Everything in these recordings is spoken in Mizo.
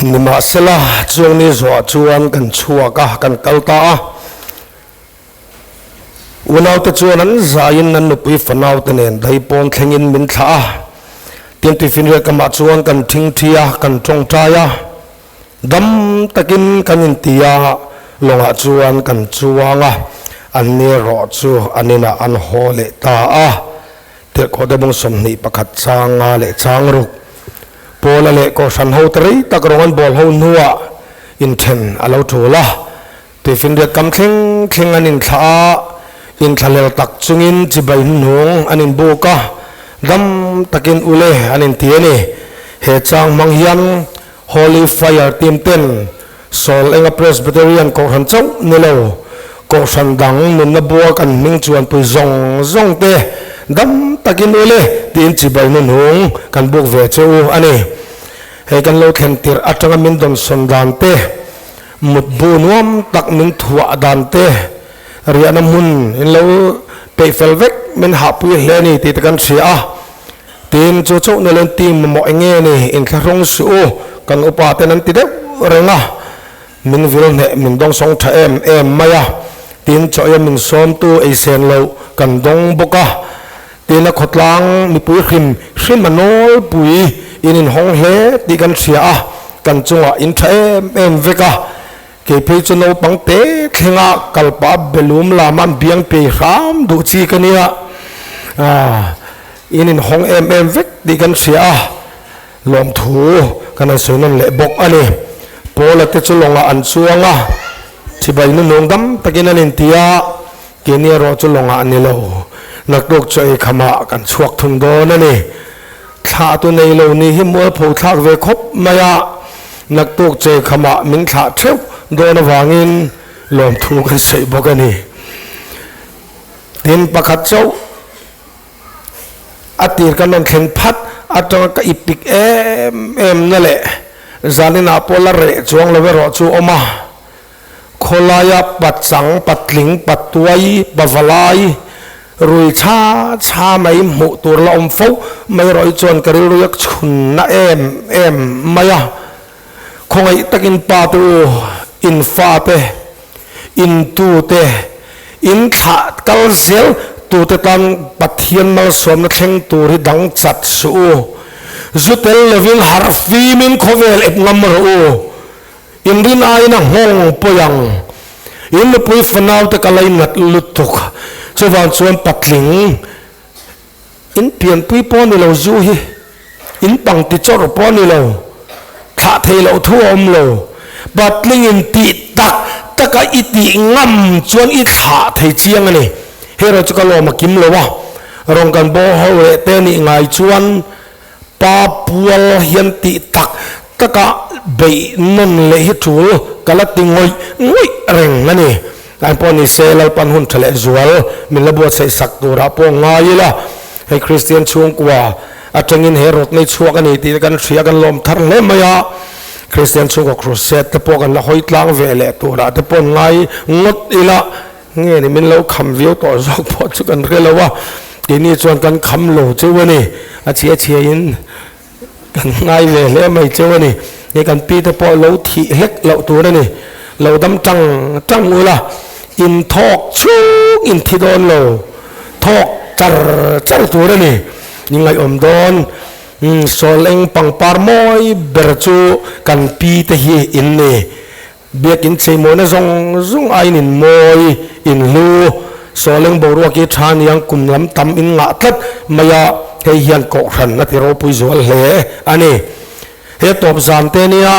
Nimahsela, chuang ni zawhah chuan kan chhuak a, kan kal ta a. Unaute chuan an zaiin an nupui fanaute nen daipawn thlengin min thlah a. Tin, tuifinriat kamah chuan kan thingthi a, kan tawngtai a. Dam takin kan inti a, lawngah chuan kan chuang a, an ni erawh chu an inah an haw leh ta a. Tirhkohte bung 21 chang nga leh chang ruk. Paula leh Kohhran hote rei tak rawng an bawl ho hnuah inthen a lo tul a. Tuifinriat kam thleng thleng an inthlah a, inthlahlel tak chungin chibai hnuhnung an inbuk a, dam takin ule an inti a ni. He chang hmang hian Holy Fire team ten Sawl Enga Presbyterian Kohhran chauh ni lo, Kohhran dang nunna bua kan hming chuanpui zawng zawng te dam takin ule tiin chibai hnuhnung kan buk ve che u a ni. Hei kan lo thlen tirh atanga min dawnsawn dan te, Mutbu nuam tak min thuah dan te, riahna hmun in lo peih fel vek min hahpui hle a ni tih te kan hria a. Tin, chu chauh nilo in team mamawh eng nge ni, inthlahrung suh u, kan upa ten an ti deuh reng a. Min vil hneh min dawngsawng tha em em mai a. Tin, chaw eia min sawmtu ei sen loh kan dawng bawk a. Tin, a khawtlang mipui hrim hrim a nawlpui in inhawng hle tih kan hria a. Kan chungah in tha em em vek a, kei phei chu naupang te thlenga kalpah belum lama an biang pei hram duh chi ka nia, in inhawng em em vek tih kan hria a, lawmthu kan han sawi nawn leh bawk a ni. Paula te chu lawngah an chuang a, chibai nunung dam takin an inti a, keini erawh chu lawngah a ni lo, naktuk chaw ei khamah kan chhuak thung dawn a ni. Thlah tu nei lo ni hi mualpho thlak ve khawp mai a, naktuk che khamah min thlah theuh dawn avangin lawmthu kan sawi bawk a ni. Tin, pakhat chauh a tir kan rawn thlen phat atanga ka ipik em em na leh zaninah pawh la reh chuang lo erawh chu awm a, Khawlaia pachang, patling, patuai, pavalai, rui chha chha mai hmuh tur la awm fo mai erawh hi chuan ka rilru a chhun na em em mai a. Khawngaih takin pa te u, in fa te, in tu te, in thlah kal zel tu te tan Pathian malsawmna thleng tur hi dang chat suh u. Zu tel lovin harh fimin khawvel ep ngam rawh u. In rin aiin a nghawng pawi ang. In nupui fanaute ka lainat lutuk. Chuvang chuan patling in pianpui pawh a ni lo zu hi, in pang ti chawrh pawh a ni lo, thlah thei loh thu a awm lo. Patling in tih tak taka i tih ngam chuan i thlah thei chiang a ni. Hero chu ka lawm a kim lo a, rawn kan bawr ho leh te nih ngai chuan Pa pual hian tih tak taka beih nawn leh hi tul ka la ti ngawih ngawih reng a ni. Tlai pawh ni se Lalpan hun tha leh zual min la buatsaih sak turah pawh ngai ila, hei Kristian chhungkua atangin he rawt nei chhuak a ni tih te kan hria kan lawm thar hle mai a, Kristian chhungkaw crusade te pawh kan la hawi tlang ve leh turah te pawh ngai ngawt ila, Nge ni min lo kham viau tawh zawk pawh chu kan hre lo a, keini chuan kan kham lo cheu a ni, a chhia chhia in kan ngai ve hle mai cheu a ni, nge kan pi te pawh lo thih hlek loh tur a ni, lo dam tang tang ula, in thawk chhung in thi dawn lo, thawk char char tur a ni, i ngaihawm dawn, sawl eng pangpar mawi ber chu kan pi te hi in ni. Biakinn cheimawina zawng zawng aiin in mawi, in hlu, Sawleng boruak hi tha niang kum lam tam in ngah tlat mai a, hei hian kohhran a ti ropui zual hle a ni. He tawp zan te nia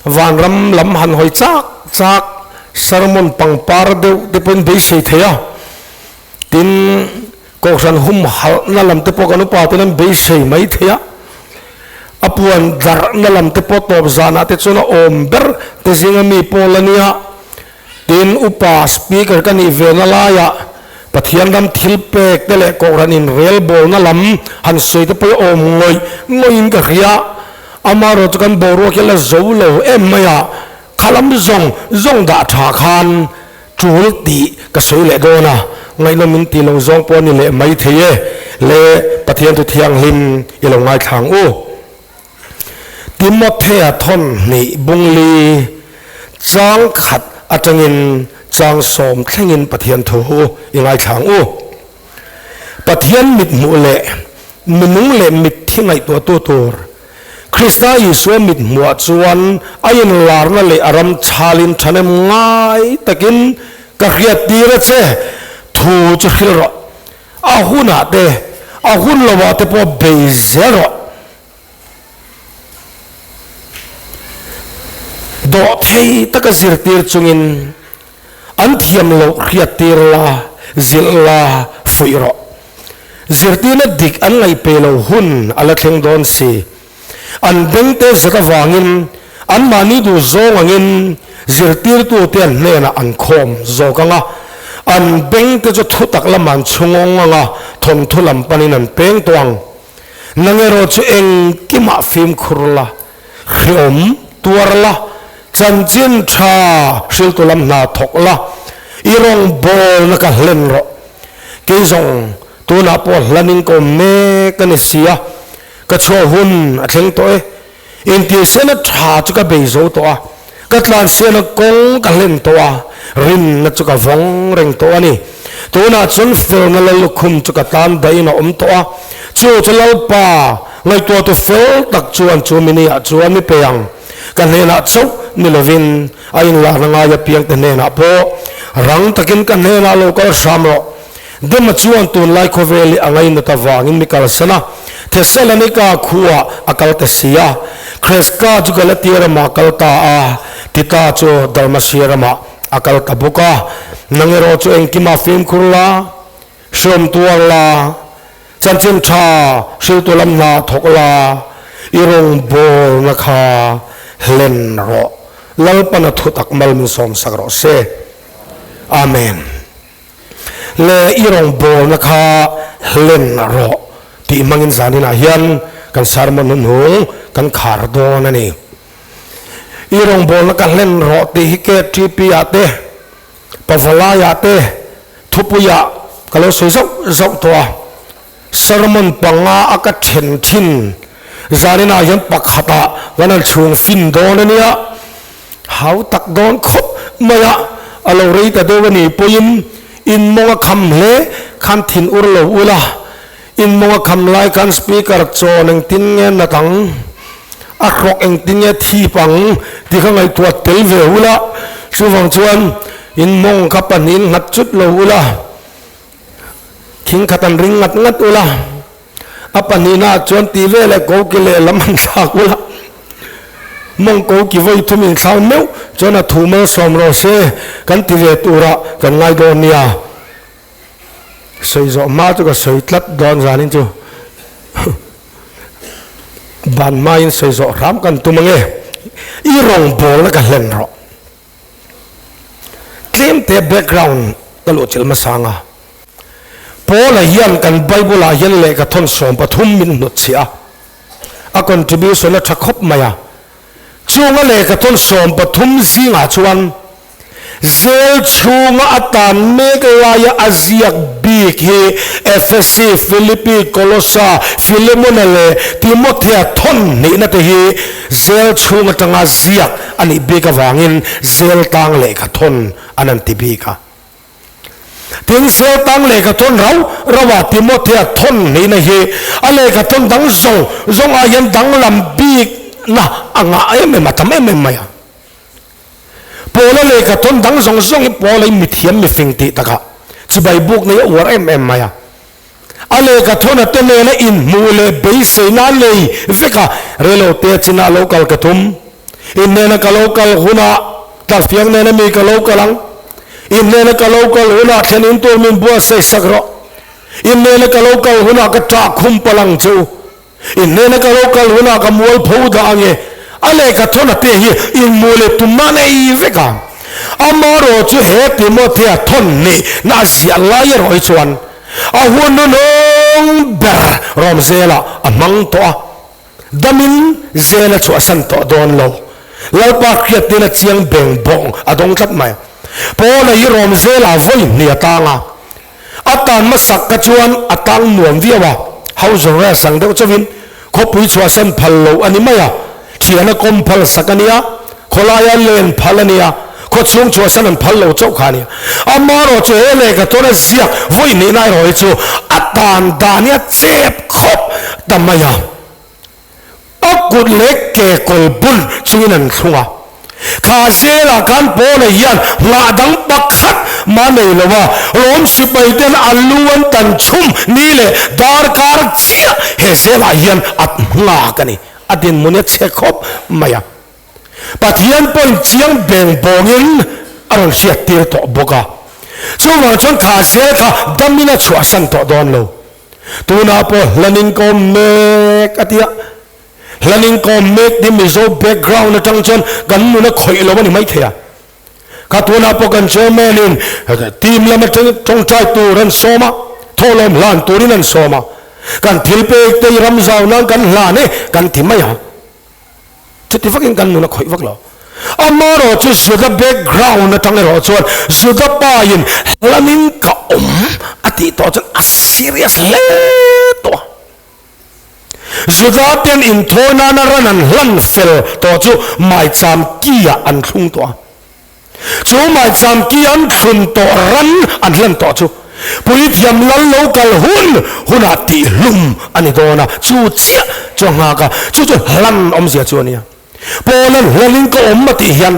vanram lam han hawi chak chak sermon pangpar deuh te pawhin beisei thei a, tin Kohhran humhalhna lam te pawh kan upa ten an beisei mai thei a, a puan darhna lam te pawh tawp zanah te chuan a awm ber te zinga mi pawl a nia. Tin, upa speaker ka nih vena laiah Pathian ram thil pek te leh kohhran inrelbawlna lam han sawi te pawh hi awm ngawih ngawihin ka hria. Amaherawhchu chu kan boruak hi a la zo lo em mai a, kha lam zawng zawng dah tha khan Tul tih ka sawi leh dawn a, ngaihnawm min tih lo zawng pawh a ni leh mai thei e, le Pathian thu thianghlim i lo ngaithla ang u. Timothea thawn hnih bungli chang khat atangin chang sawm thlengin Pathian thu i ngaithla ang u. Pathian mithmuh leh minung leh mitthi ngaihtuahtu tur Krista Isua mithmuhah chuan a inlarna leh a ram chhalin thahnem ngai takin ka hriattir a che, thu chu hrilh rawh. A hunah te, a hun lovah te pawh bei zel rawh. Dawhthei taka zirtir chungin an thiam loh hriattir la, zilh la, fuih rawh. Zirtirna dik an ngaihpe lo hun a la thleng dawn si. An bengte zet avangin anmahni duh zawng angin zirtirtute an hnenah an khawm zawk ang a, an bengte chu thutak lamah an chhungawng ang a, thawnthu lam panin an peng tawh ang. Nang erawh chu engkimah fimkhur la, hreawm tuar la, chanchin tha hriltu lam hna thawk la, i rawngbawlna ka hlen rawh. Kei zawng tunah pawh hlanin ka awm mek a ni si a, ka chhuah hun a thleng tawh e. Intirsiana tha chu ka bei zo tawh a, ka tlansiana kawng ka hlen tawh a, rinna chu ka vawng reng tawh a ni. Tunah chuan felna la lukhum chu ka tan dahin a awm tawh a, chu chu Lalpa ngaihtuahtu fel tak chuan chu mini ah chuan mi pe ang. Ka hnenah chauh ni lovin a inlahna ngai apiangte hnenah pawh rang takin ka hnenah lo kal hram rawh. Dema chuan tunlai khawvel hi a ngainat avangin mi kalsan a, Thessalonika khuaah a kal ta si a. Kreska chu Galatia ramah a kal ta a, Tita chu Dalmasia ramah a kal ta bawk a. Nang erawh chu engkimah fimkhur la, hreawm tuar la, chanchin tha hriltu lam hna thawk la, i rawngbawlna kha hlen rawh. Lalpana thutak mal min sawmsak rawh se. Amen. Le i rawngbawlna kha hlen rawh tih hmangin zaninah hian kan sermon hnuhnung kan khar dawn a ni. I rawngbawlna ka hlen rawh tih hi KTP ah te, Pavalai ah te, Thupuiah ka lo sawi zauh zauh tawh a. Sermon panga a ka then thin zaninah hian pakhatah kan han chhung fin dawn a nia. Hau tak dawn khawp mai a, a lo rei ta deuh a ni pawhin in mawng a kham hle khan thin ur lo ula, in mawng a kham lai khan speaker chawn engtin nge nat ang, a hrawk engtin nge thip ang tih kha ngaihtuah tel ve ula, chuvang chuan in mawng kha pahnihin nghat chut lo ula, thing khat an ring ngat ngat ula, A pahnihnaah chuan tih veleh koki lehlam an thlak ula, mawng koki vawi thum inthlau meuh chuan a thu malsawm rawh se kan ti ve turah kan ngai dawn nia. Sawi zawh hma chu ka sawi tlat dawn zanin chu ban hmain sawi zawh hram kan tum ange, i rawngbawlna ka hlen rawh. Tlem te background ka luh chilh hmasa anga Paula hian kan Bible ah hian lehkha thawn 13 min hnutchhiah a, a contribution a tha khawp mai a. Chunga lehkha thawn 13 zingah chuan Zel chhunga a tan mek laia a ziak bik hi Efesi, Philippi, Kolosa, Philemona leh Timothea thawn hnihna te hi zel chhung atanga ziak a nih bik avangin zel tang lehkha thawn an han ti bik a. Tin, zel tang lehkha thawn rau rauah Timothea thawn hnihna hi a lehkha thawn dang zawng zawng ah hian danglam bikna a ngah em em a, tam em em mai a. Paula lehkha thawn dang zawng zawng hi Paula hi mithiam mifing tih takah chibai buk nei a uar em em mai a. A lehkha thawn a te nena inhmuh leh beiseina a nei vek a, reilo te chinah lo kal ka tum. In hnena ka lo kal hunah tlafiang nena mi ka lo kal ang. In hnena ka lo kal hunah thlen in tur min buatsaih sak rawh. In hnena ka lo kal hunah ka ṭah khum palh ang che u. In hnena ka lo kal hunah ka mual pho dah ange. A lehkha thawn a te hi inhmuh leh tumna an ei vek a. Amaherawh chu he Timothea thawn nih na a ziah lai erawh hi chuan a hun nunawng ber rawm zelah a hmang tawh a. Damin zel a chhuahsan tawh dawn lo. Lalpa hriattin a chiang beng bawng a dawng tlat mai. Paula hi rawm zelah vawi hnih a tang a. A tan hmasak kha chuan a tang nuam viau a, house arrest ang deuh chauhin khawpui chhuahsan phal lo a ni mai a. Thiana kawm phal sak a nia, khawlaia len phal a nia, khawchhung chhuahsan an phal lo chauh kha a nia. Amaherawh chu he lehkha tawna ziak vawi hnihna erawh hi chu a dan dan hi a chep khawp ta mai a. A kut leh ke kawl bun chungin an thlung a. Kha zelah khan Paula hian nghah dang pakhat mah nei lo a, Rom sipai ten a lu an tan chhum ni leh darkar chiah he zelah hian a nghak a ni. A dinhmun hi a chhe khawp mai a. Pathian pawhin chiang beng bawngin a rawn hriat tir tawh bawk a. Chuvang chuan kha zel kha damin a chhuahsan tawh dawn lo. Tunah pawh hlanin ka awm mek a ti a, hlanin ka awm mek tih Mizo background atang chuan kan nun a khawih lo a ni maithei a. Kha tunah pawh kan chairman in team lam atang tawngtai tur an sawm a, thawhlawm hlan turin an sawm a, kan thil pek te i ram zau nan kan hlan e kan ti mai a. Chuti vakin kan nun a khawih vak lo. Amaherawh chu Juda background atang erawh chuan Juda pa in hlanin ka awm a tih tawh chuan a serious hle tawh a. Juda ten inthawi nana ran an hlan fel tawh chu maicham ki ah an thlung tawh a. Chu maicham ki an thlun tawh ran an hlan tawh chu Puithiam lal lo kal hun hunah tihhlum a ni dawn a, chu chiah chu a nghak a, chu chu hlan awmzia chu a nia. Paula'n hlanin ka awm a tih hian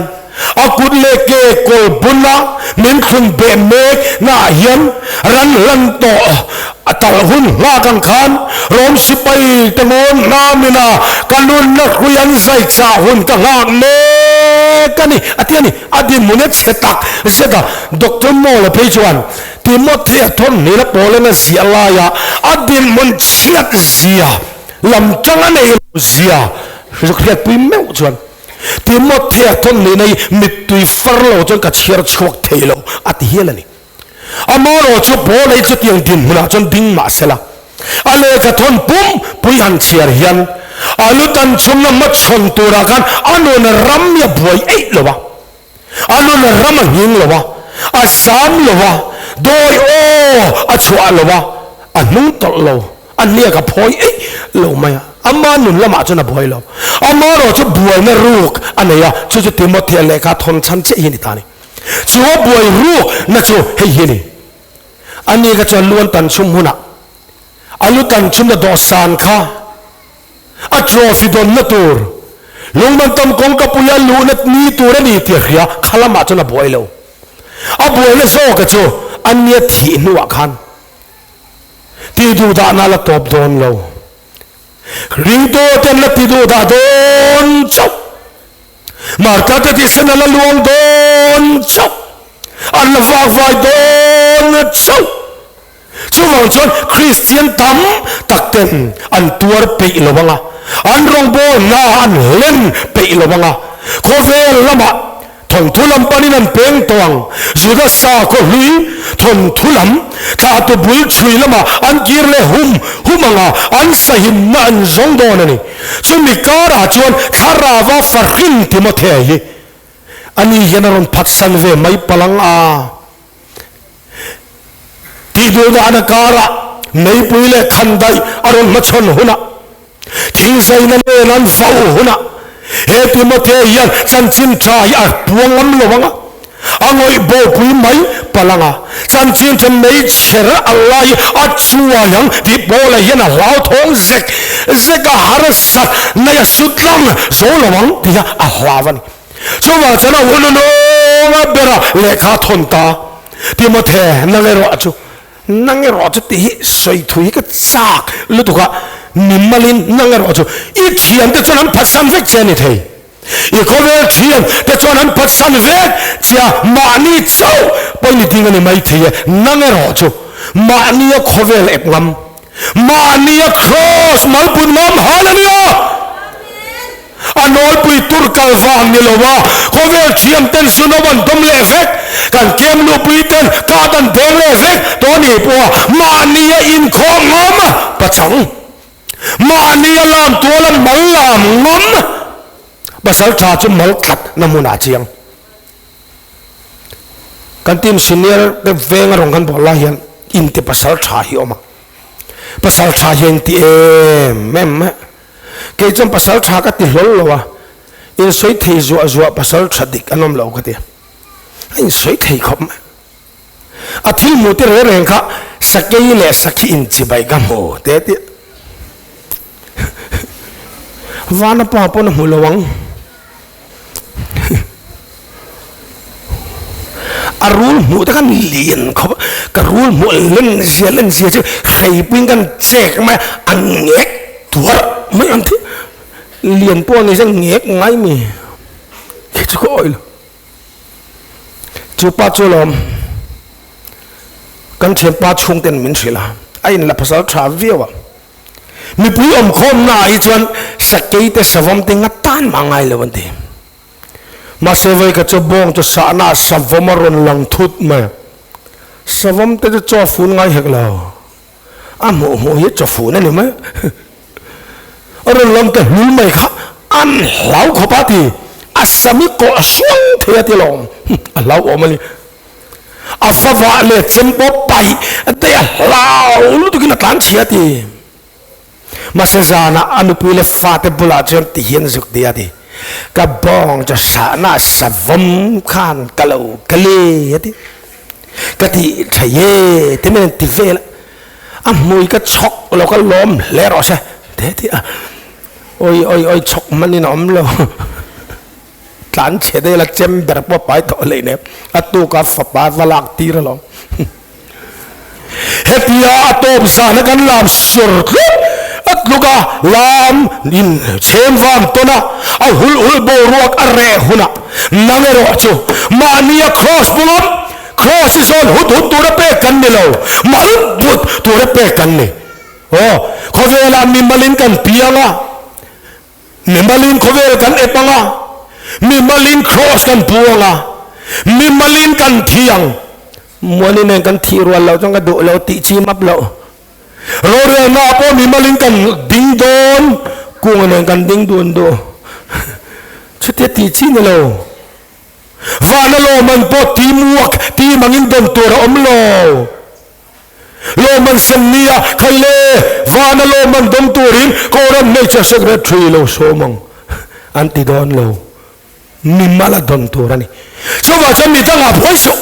a kut leh ke kawl buna min thlun beh mek naah hian ran hlan tawh a talh hun nghak ang khan Rom sipai te ngawn hnamina ka nunna hrui an zai chah hun ka nghak mek a ni, a ti a ni. A dinhmun a chhe tak zet a, Doctor Mawla phei chuan Timothea thawmhnih la pawlin a ziah laia a dinhmun chhiat zia lam tang a nei lo zia hriatpui meuh chuan Timothea thawmhnihna hi mittui far lo chuan ka chhiar chhuak thei lo a ti hial a ni. Amaherawh chu Paula hi chutiang dinhmunah chuan ding mah sela, a lehkha thawn pum pui han chhiar hian a lu tan chhumna hmachhawn turah khan a nun ram hi a buai eih lo a, a nun ram a nghing lo a, a zam lo a, dawi aw a chhuah lo a, a hnung tawlh lo, a hniak a phawi eih lo mai a. Ama nun lamah chuan a buai lo. Amaherawh chu buaina ruk a nei a, chu chu Timothea lehkha thawn chhan chiah hi a ni ta a ni. Chu a buai ruk na chu hei hi a ni. Ani kha chuan lu an tan chhum hunah a lu tan chhumna dawhsan kha a trophy dawnna tur lungman tam kawngka puia luhna ni tur a ni tih a hria, kha lamah chuan a buai lo. A buaina zawka chu ania thih hnuah khan tih duh dahna la tawp dawn lo. Ringtu ten la ti duh dah dawn chauh. Martha te thisen a la luang dawn chauh, an la vak vai dawn chauh. Chuvang chuan Kristian tam tak ten an tuar peih lo ang a, an rawngbawlna an hlen peih lo ang a, khawvel lamah Thawnthu lam panin an peng tawh ang. Juda sakhaw hlui thawnthu lam thlahtu bul chhui lamah an kir leh hum hum ang a, an sahimna an zawng dawn a ni. Chumi karah chuan Thlarauva fahrin Timothea hi ani hian a rawn phatsan ve mai palh ang a. Tihduhdahna karah meipui leh khandaih a rawn hmachhawn hunah, thingzaina nen an vau hunah he Timothea hian chanchin tha hi a puang ngam lo ang a, a ngawih bopui mai palh ang a, chanchin tha meichher a lai a chuai ang tih Paula hian a hlauthawng zek zek a, harsat nei a sutlang zo lo ang tih kha a hlau a ni. Chuvang chuan a hun nunga bera lehkha a thawn ta. Timothe, nang erawh chu, nang erawh chu tih hi sawi thui hi ka chak lutuk a, mimalin nang erawh chu i thiante chuan an phatsan vek che a ni thei. I khawvel thian te chuan an phatsan vek che a, mahni chauh pawh i ni ding a ni mai thei e, nang erawh chu mahnia khawvel ep ngam, mahnia kraws malpun ngam, Hallelujah! A nawlpui tur kal vang ni lo a, khawvel thiam ten zu no an dawm leh vek, kan kem lupui ten kat an beng leh vek tawh a nih pawh a, mahni a inkhawm ngam pachang, mahni a lam tual a mal lam ngam pasal tha chu mal tlat na hmunah a chiang. Kan team senior te veng a rawn kan bawl lai hian inti pasal tha hi a awm a, pasal tha hi a inti em em mai. Kei chuan pasal tha ka ti hlawl lo a. Insawi thei zuah zuah pasal tha dik an awm lo ka ti. A insawi thei khawp mai. A thil hmu te reng reng kha sakei leh sakhi inchibai ka hmu te ti. Vana pa pawn a hmu lo ang. A rul hmuh te khan lian khawp a, ka rul hmuh len zia len zia chu hreipuiin kan chek mai a, a ngek tuar mai ang thi. Lian pawh ni se ngek ngai mi khi chu ka awih lo. Chu pa chu lawm kan thianpa chhungten min hrilh a, a inla pasal tha viau a. Mipui awmkhawmna ah hi chuan sakei te savawm te nga tan mah ngai lo an ti. Mahse vawi kha chu bawng chu sahna ah savawm a rawn lang thut mai a. Savawm te chu chaw fun ngai hek lo. A hmuh hmuh hi chaw fun a ni mai. A rawn lang ta hlul mai kha an hlau khawp a ti. A sam hi kawh a suang thei a ti lawm. A hlauhawm a ni. A favah leh chem pawh paih daih a hlau lutukin a tlan chhia ti. Mahse zanah a nupui leh fate bulah chuan ti hian zuk ti a ti, Ka bawng chu sahna savawm khan ka lo ka le a ti. Ka tih tha ye ti mai an ti vel a, a hmui ka chhawk lo ka lawm hle rawh se te ti a, Awi awi awi chhawk hmanin a awm lo. Tlan chhe daih la chem ber pawh pai tawh hlei nen a tuka fapa va lak tir alawm. Hetia a tawp zana kan lam sur tlut a tluk a, lam in chhem vang tawn a, a hul hul boruak a reh hunah nang erawh chu mahni a cross bungam, cross hi zawn hut hut tura pek kan ni lo, mal but tura pek kan ni. Aw, khawvelah mimalin kan piang a. Mimalin khawvel kan ep ang a, mimalin kraws kan pu ang a, mimalin kan thi ang. Muani nen kan thih rual loh chuan ka duh lo tih chi map loh. Rorelna ah pawh mimalin kan ding dawn, kunga nen kan ding dun duh. Chutia tih chi ni lo. Vana lawman pawh teamwork, team angin dawn tur a awm lo. Lawmman sem nia khai le vana lawmman dawm turin Koran hmeichhe secretary lo sawm ang an ti dawn lo. Mimal a dawn tur a ni. Chuvah chuan mi dangah buai suh.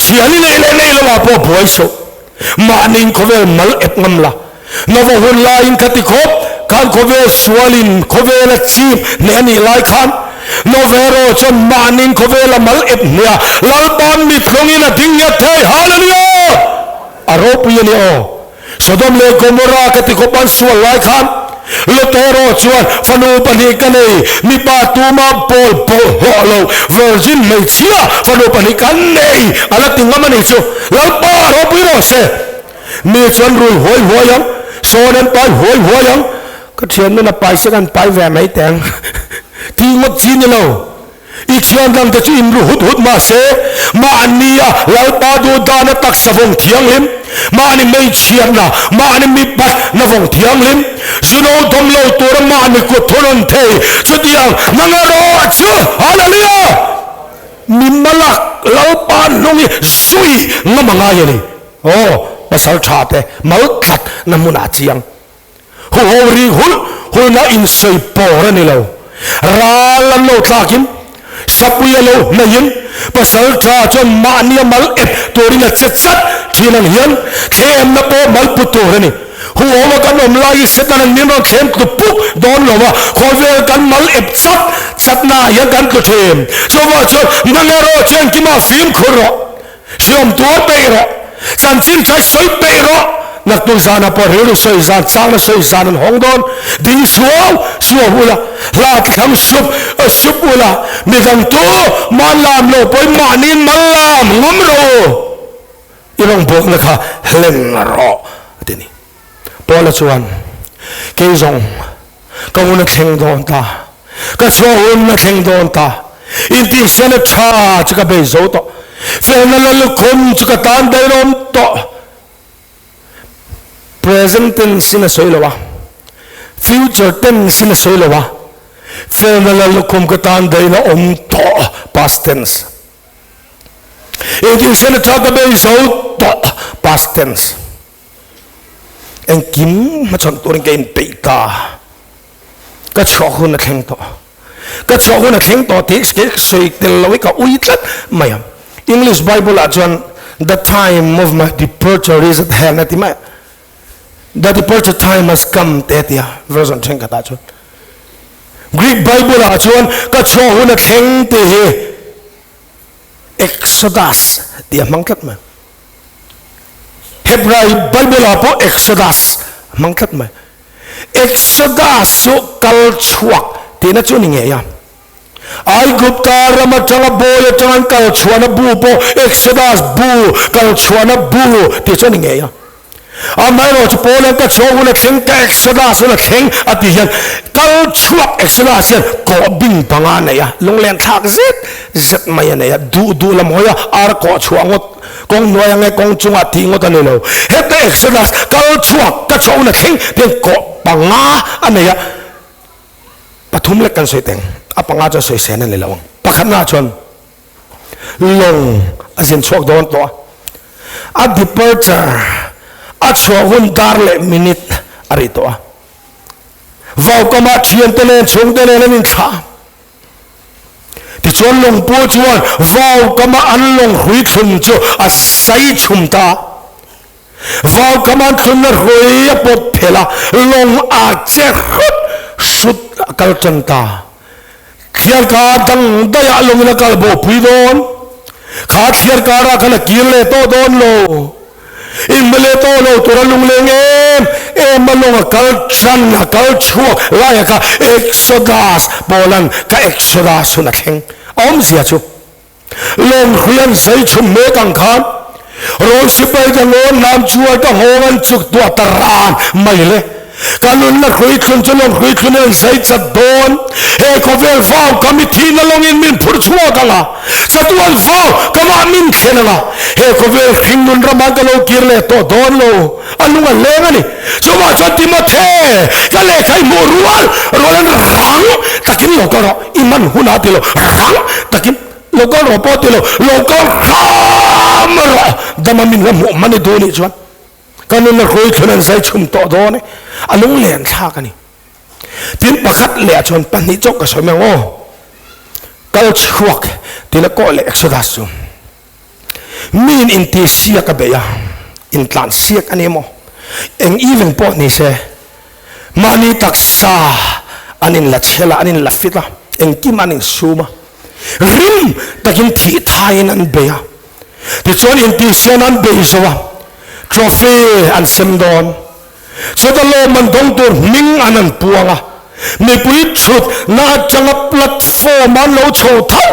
Thian i neih leh neih lohah pawh buai suh. Mahniin khawvel mal ep ngam la. Nova hun laiin ka ti khawp, khan khawvel sualin khawvela chip hneh a nih lai khan Novero chuan mahniin khawvela mal ep hniah Lalpa'n mithlawngin a ding nghet thei. Hallelujah! A ropui a ni aw. Sodom leh Gomorrah ka ti khawp an sual lai khan Lotero chuan fanu pahnih ka nei, mipa tuma pawl bawlhhlawh lo virgin hmeichhia fanu pahnih kan nei a la ti ngam a nih chu. Lalpa ropui rawh se. Mi chuan rui huai huai ang, sawn an pai huai huai ang, ka thian nun a pai se kan pai ve mai teh ang tih ngawt chi ni lo. I thian dangte chu in ru hut hut mah se, mahnia Lalpa duh dana taksa vawng thianghlim, mahni hmeichhiatna, mahni mipatna vawng thianghlim, zuno dawm lo tura mahni kut thunun thei chutiang nang erawh chu Hallelujah! Mi malak Lalpa hnung hi zui ngam a ngai a ni. Aw, pasal tha te mal tlat na hmunah chiang. Huho ri hulh hulna insawi pawr a ni lo. Ral an lo tlakin, sapui a lo hnaihin, pasal tha chuan mahnia mal ep turin a che chat thin ang hian thlemna pawh mal put tur a ni. Huho a kan awm lai hi Satan an min rawn thlem tlu puk dawn lo a, khawvel kan mal ep chat chatnaah hian kan tlu thin. Chuvang chuan nang erawh chuan kima fimkhur rawh. Hriam tuar peih rawh, chanchin thlai sawi peih rawh, naktuk zanah pawh rilru sawi zan, changna sawi zan an hawng dawn, ding suau suau ula, hla thlang sup sup ula, midang tu man lam lo pawhin mahni mal lam ngam rawh u, i rawngbawlna kha hlen rawh a ti ni. Paula chuan, Kei zawng ka hun a thleng dawn ta, ka chhuah hun a thleng dawn ta, intihsiana tha chu ka bei zo tawh, felna la lukhum chu ka tan daihrawm tawh. Present tense in a sawi lo a, future tense in a sawi lo a, felna la lukhum ka tan daihna awm tawh, past tense. Intihsiana tha ka bei zo tawh, past tense. Engkim hmachhawn turin ka inpeih ta. Ka chhuah hun a thleng tawh. Ka chhuah hun a thleng tawh tih kei ka sawi tel lo i ka ui tlat mai a. English Bible ah chuan The time of my departure is at hand a ti mai a. The departure time has come te a ti a version thenkhat ah chuan. Greek Bible ah chuan ka chhuah hun a thleng tih hi Exodus tih a hmang tlat mai. Hebrai Bible ah pawh Exodus a hmang tlat mai. Exodus chu kal chhuak tihna chu ni ngei a. Aigupta ram atanga bawi atanga an kal chhuahna bu pawh Exodus bu, kal chhuahna bu tih chu a ni ngei a. Amaherawhchu chu Paul-a'n ka chhuah hun a thleng, ka Exodus hun a thleng a tih hian kal chhuak Exodus hian kawh bing panga a nei a, lunglen thlak zet zet mai a nei a, duh duh lam hawi a ar kawh chhuah ngawt, kawng hnuai ang e kawng chungah tih ngawt a ni lo. Heta Exodus kal chhuak ka chhuah hun a thleng tih hian kawh panga a nei a, pathum lek kan sawi teng, a panga chuan sawi sen a ni lo ang. Pakhatnaah chuan. Lawng a zin chhuak dawn tawh a, a departure a chhuah hun dar leh minute a rih tawh a. Vaukama thiante nen chhungte nen an inthlah a. Tichuan lawngpu chuan vaukama an lawng hrui thlun chu a zai chhum ta a. Vaukama an thlunna hrui a pawt phelh a, lawng a che hrut hrut a kal tan ta. Thliarkar dang daihah lawngin a kal bawhpui dawn. Kha thliarkarah khan a kir leh tawh dawn lo. Inhmu leh tawh lo tur a lungleng em em a lawng a kal tan a kal chhuak laia kha Exodus Paula'n ka Exodus hun a thleng a awmzia chu lawng hrui an zai chhun mek ang khan Rom sipai ka ngawn lam chuan ka nghawng an chuk tuah ta ran mai le. Ka nunna hrui thlun chu lawng hrui thlun in an zai chat dawn. He khawvel vau ka mithihna lawngin min phur chhuak ang a, chatuan vau ka mah min thlen ang a, he khawvel hringnun ramah ka lo kir leh tawh dawn lo. A lung a leng a ni. Chuvah chuan Timothe, ka lehkha i hmuh rual rual an rang takin lo kal rawh, i man hunah ti lo, rang takin lo kal rawh pawh ti lo, lo kal hram rawh, dama min la hmuh hman i duh nih chuan ka nunna hrui thlun an zai chhum tawh dawn e, a lunglen thlak a ni. Tin pakhat leh ah chuan pahnih chauh ka sawi mai ang aw, kal chhuak tina kawh leh Exodus chu. Miin inti siak a beih a, intlan siak a ni maw? Eng event pawh ni se, mahni taksa an inla chhel a, an inla fit a, engkim an insum a, rim takin thih thaiin an bei a. Tichuan inti sian an bei zo a, trophy an sem dawn. Chutah lawm an dawng tur hming an an puang a, mipui thut na atanga platform an lo chho thauh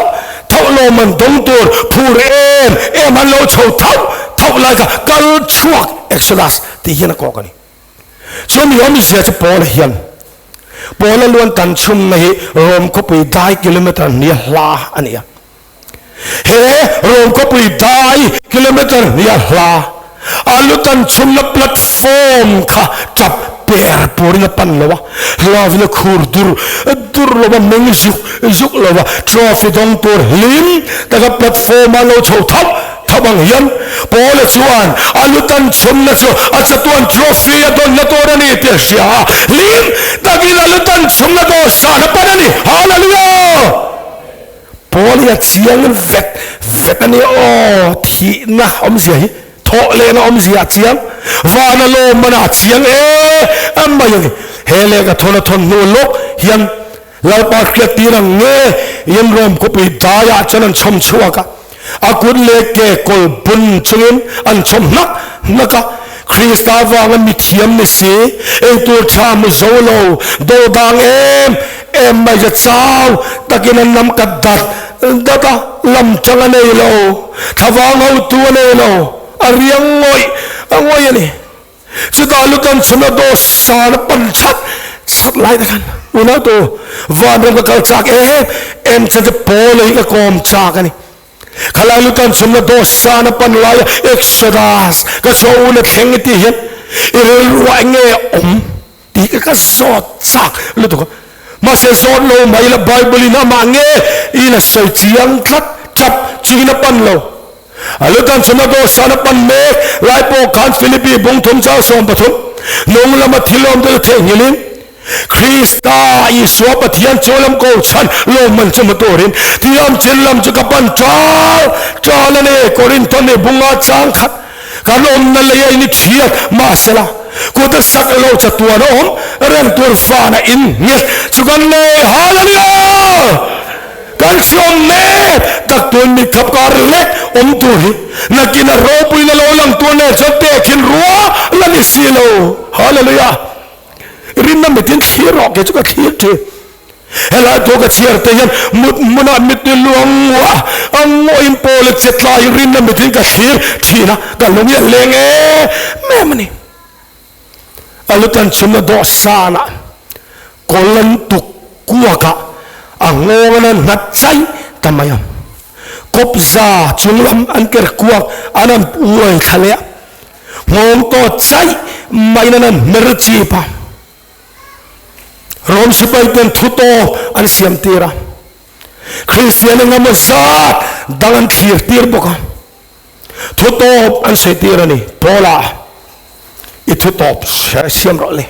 thauh lawm an dawng tur phur em em an lo chho thauh thauh lai kha kal chhuak Exodus tih hian a kawk a ni. Chumi awmzia chu Paula hian Paula luan tan chhumna hi Rom khawpui dai kilometer hnih a hla a ni a. He Rom khawpui dai kilometer hnih a hla a lutan chhumna platform kha tap per purin a pan lo a, hlavin a khur dur dur lo a, meng zuk zuk lo a, trophy dawng tur hlim taka platform a lo chho thauh thauh ang hian Paula chuan a lutan chhumna chu a chatuan trophy a dawnna tur a ni tih a hria a, hlim takin a lutan chhumna dawhsan a pan a ni. Hallelujah! Paul hi a chiang vet vet a nia aw, thihna awmzia hi thawh lehna awmzia a chiang, vana lawmman a chiang em mai a ni. He lehkha thawn a thawn hnu lawk hian Lalpa hriat tir ang nge in Rom khawpui daiah chuan an chhawm chhuak a, a kut leh ke kawl bun chungin an chhawm hnak hnak a, Krista vanga mithiam ni si, eitur tha mu zo lo, dodang em em mai ka chau takin an lam ka dat dat a, lam tang a nei lo, thlavang hotu a nei lo, a riang ngawih a ngawih a ni. Chutah lutan chhuna dawhsan a pan chat chat lai te khan unau tu vanram ka kal chak em em chan chu Paula hi ka kawm chak a ni. Khalai lutan chhunna dawhsan a pan laia Exodus ka chhuah una thleng i tih hian i rilruah eng nge awm tih ka ka zawt chak lutuk a. Mahse zawt lo mai la Bible in amah nge in a sawi chiang tlat tap chungin a pan lo. A lutan chhunna dawhsan a pan mek lai pawh khan Philippi bung thum chang 13 hnung lama thil awm te chu theihnghilhin. Krista Isua Pathian chu lam ko chhan lawmman chu hmu turin thiam chin lam chu ka pan ṭal ṭal a ni. Korintho ni bunga chang khat kan awmna lei a in i thiat mahsela kut a sak lo chatuan a awm reng tur vana in nghet chu kan nei. Hallelujah! Kan hriawm mek tak tun mi khap kar lek awm tur hi nakin a ropuina lo lang tur nen chuan tehkhin rua la ni si lo. Hallelujah! Rinna mitin thlir rawh kei chu ka thlir thin. Helai thu ka chhiar te hian mut hmunah mitni luang ngua a ngawin pawl a che tlai hi rinna mitin ka thlir thin a, ka lung hi a leng em em a ni. A lu tan chhunna dawhsanah kawl an tuk kuakah a nghawng an han nghat chai ta mai a. Kawpza chunglam an ker kuak an han uai thla leh a. Nghawng tawh chaih maiin an han hmer chip a, Rom sipai ten thu tawp an siam tir a, Kristian engemaw zat dang an thlir tir bawk a, thu tawp an sawi tir a ni. Paula, i thu tawp siam rawh le,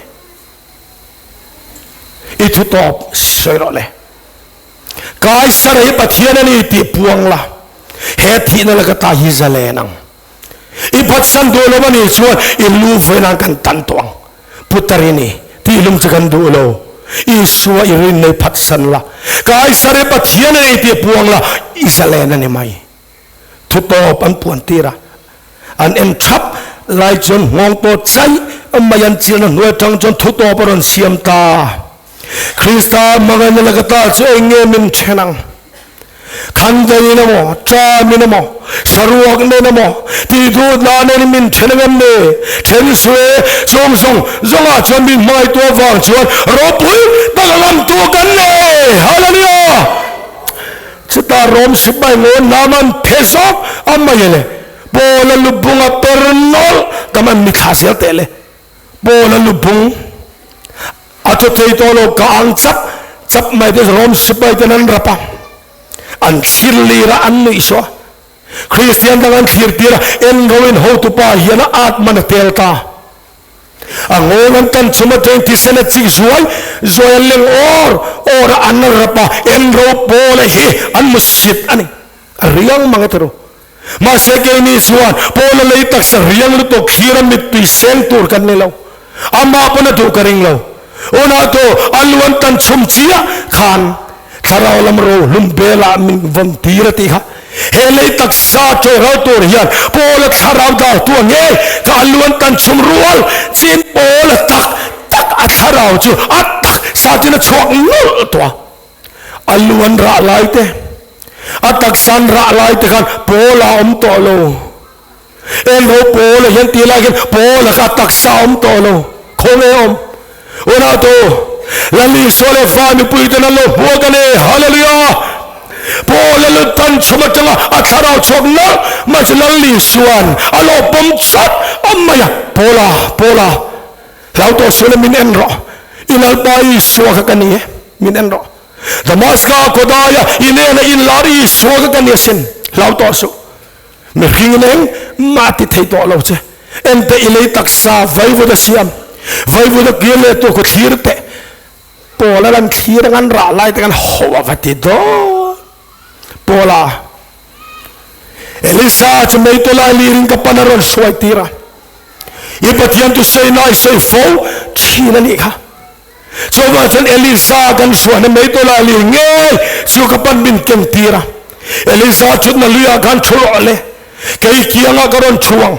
i thu tawp sawi rawh le. Kaisara hi Pathian a ni tih puang la, he thihna laka ta hi zalen ang. I phatsan duh lo a nih chuan i lu vawi nan kan tan tawh ang. Putar i ni tih lung chu kan duh lo. Isua i rin nei phatsan la, Kaisar i Pathian a ni tih puang la, i zalen a ni mai. Thu tawp an puan tir a, an en thap lai chuan nghawng tawh chaih mai an chilna hnuai atang chuan thu tawp a rawn siam ta. Krista hmangaihna laka ta chu eng nge min then ang? Khandain emaw, ṭamin emaw, saruak nen emaw, tihduhna nen min ṭhen angem ni? Ṭhen suh e, chung zawng zawngah chuan min hmangaihtu avang chuan ropui tak a ngamtu kan nei! Hallelujah! Chutah Rom sipai ngaw hnam an phe zawk a mai le, Paula lubung a per nawlh tam an mithla zel teh le. Paula lubung a thaw thei tawh lo, ka ang chap chap mai te Rom sipai ten an rap a, an thlir lir a, an nuih saw a, Kristian dang an thlir tir a, en roin hotupa hian a at man a tel ta. A ngawng an tan chhum atang thisen a chik zuai zuai an leng awr awr a, an rap a, en ro Paula hi an mu sit a ni. A riang mang e tharu. Mahse keini chuan Paula lei taksa riang lutuk thlir a mittui seng tur kan ni lo. Amah pawn a duh ka ring lo. Unau tu a lu an tan chhum chiah khan thlarau lam ro hlum belah min vawn tir a tih kha. He lei taksa chawi ral tur hian Paula thlarau dal tu a ngei kha a lu an tan chhum rual chin Paula tak tak a thlarau chu a tak sa chin a chhuak nawlh tawh a. A lu an rah lai te, a taksa an rah lai te khan Paul a awm tawh lo. Eng ho Paul a hian tih lai hian Paul a kha a taksa a awm tawh lo. Khawnge a awm? Unau tu, Lal Isua leh va mipui ten an lo hmuak a ni. Hallelujah! Paul a lu tan chhum atanga a thlarau chhuak nalh mai chu Lal Isua'n a lo pawm chat mai a. Paula, Paula, Hlau tawh sual e min en rawh, i Lalpa Isua kha ka ni e, min en rawh. Damaska khawdaia i nena inlar Isua kha ka ni asin, hlau tawh suh. Mihring in eng mah ti thei tawh lo che. Enteh i lei taksa vaivut a siam, vaivut a kir leh tur khu thlir teh. Paula lan thlir ang an rah lai te khan ho a va ti dawn. Paula, Elisa chu mei tawlai lirin ka pan a rawn hruai tir a. I Pathian chu sawi nai sawi fo thin a nih kha. Chuvang chuan Elisa kan hruaina mei tawlai lir ngei chu ka pan min ken tir a. Elisa thutna luiah khan thu rawh le, kei kiangah ka rawn thu ang.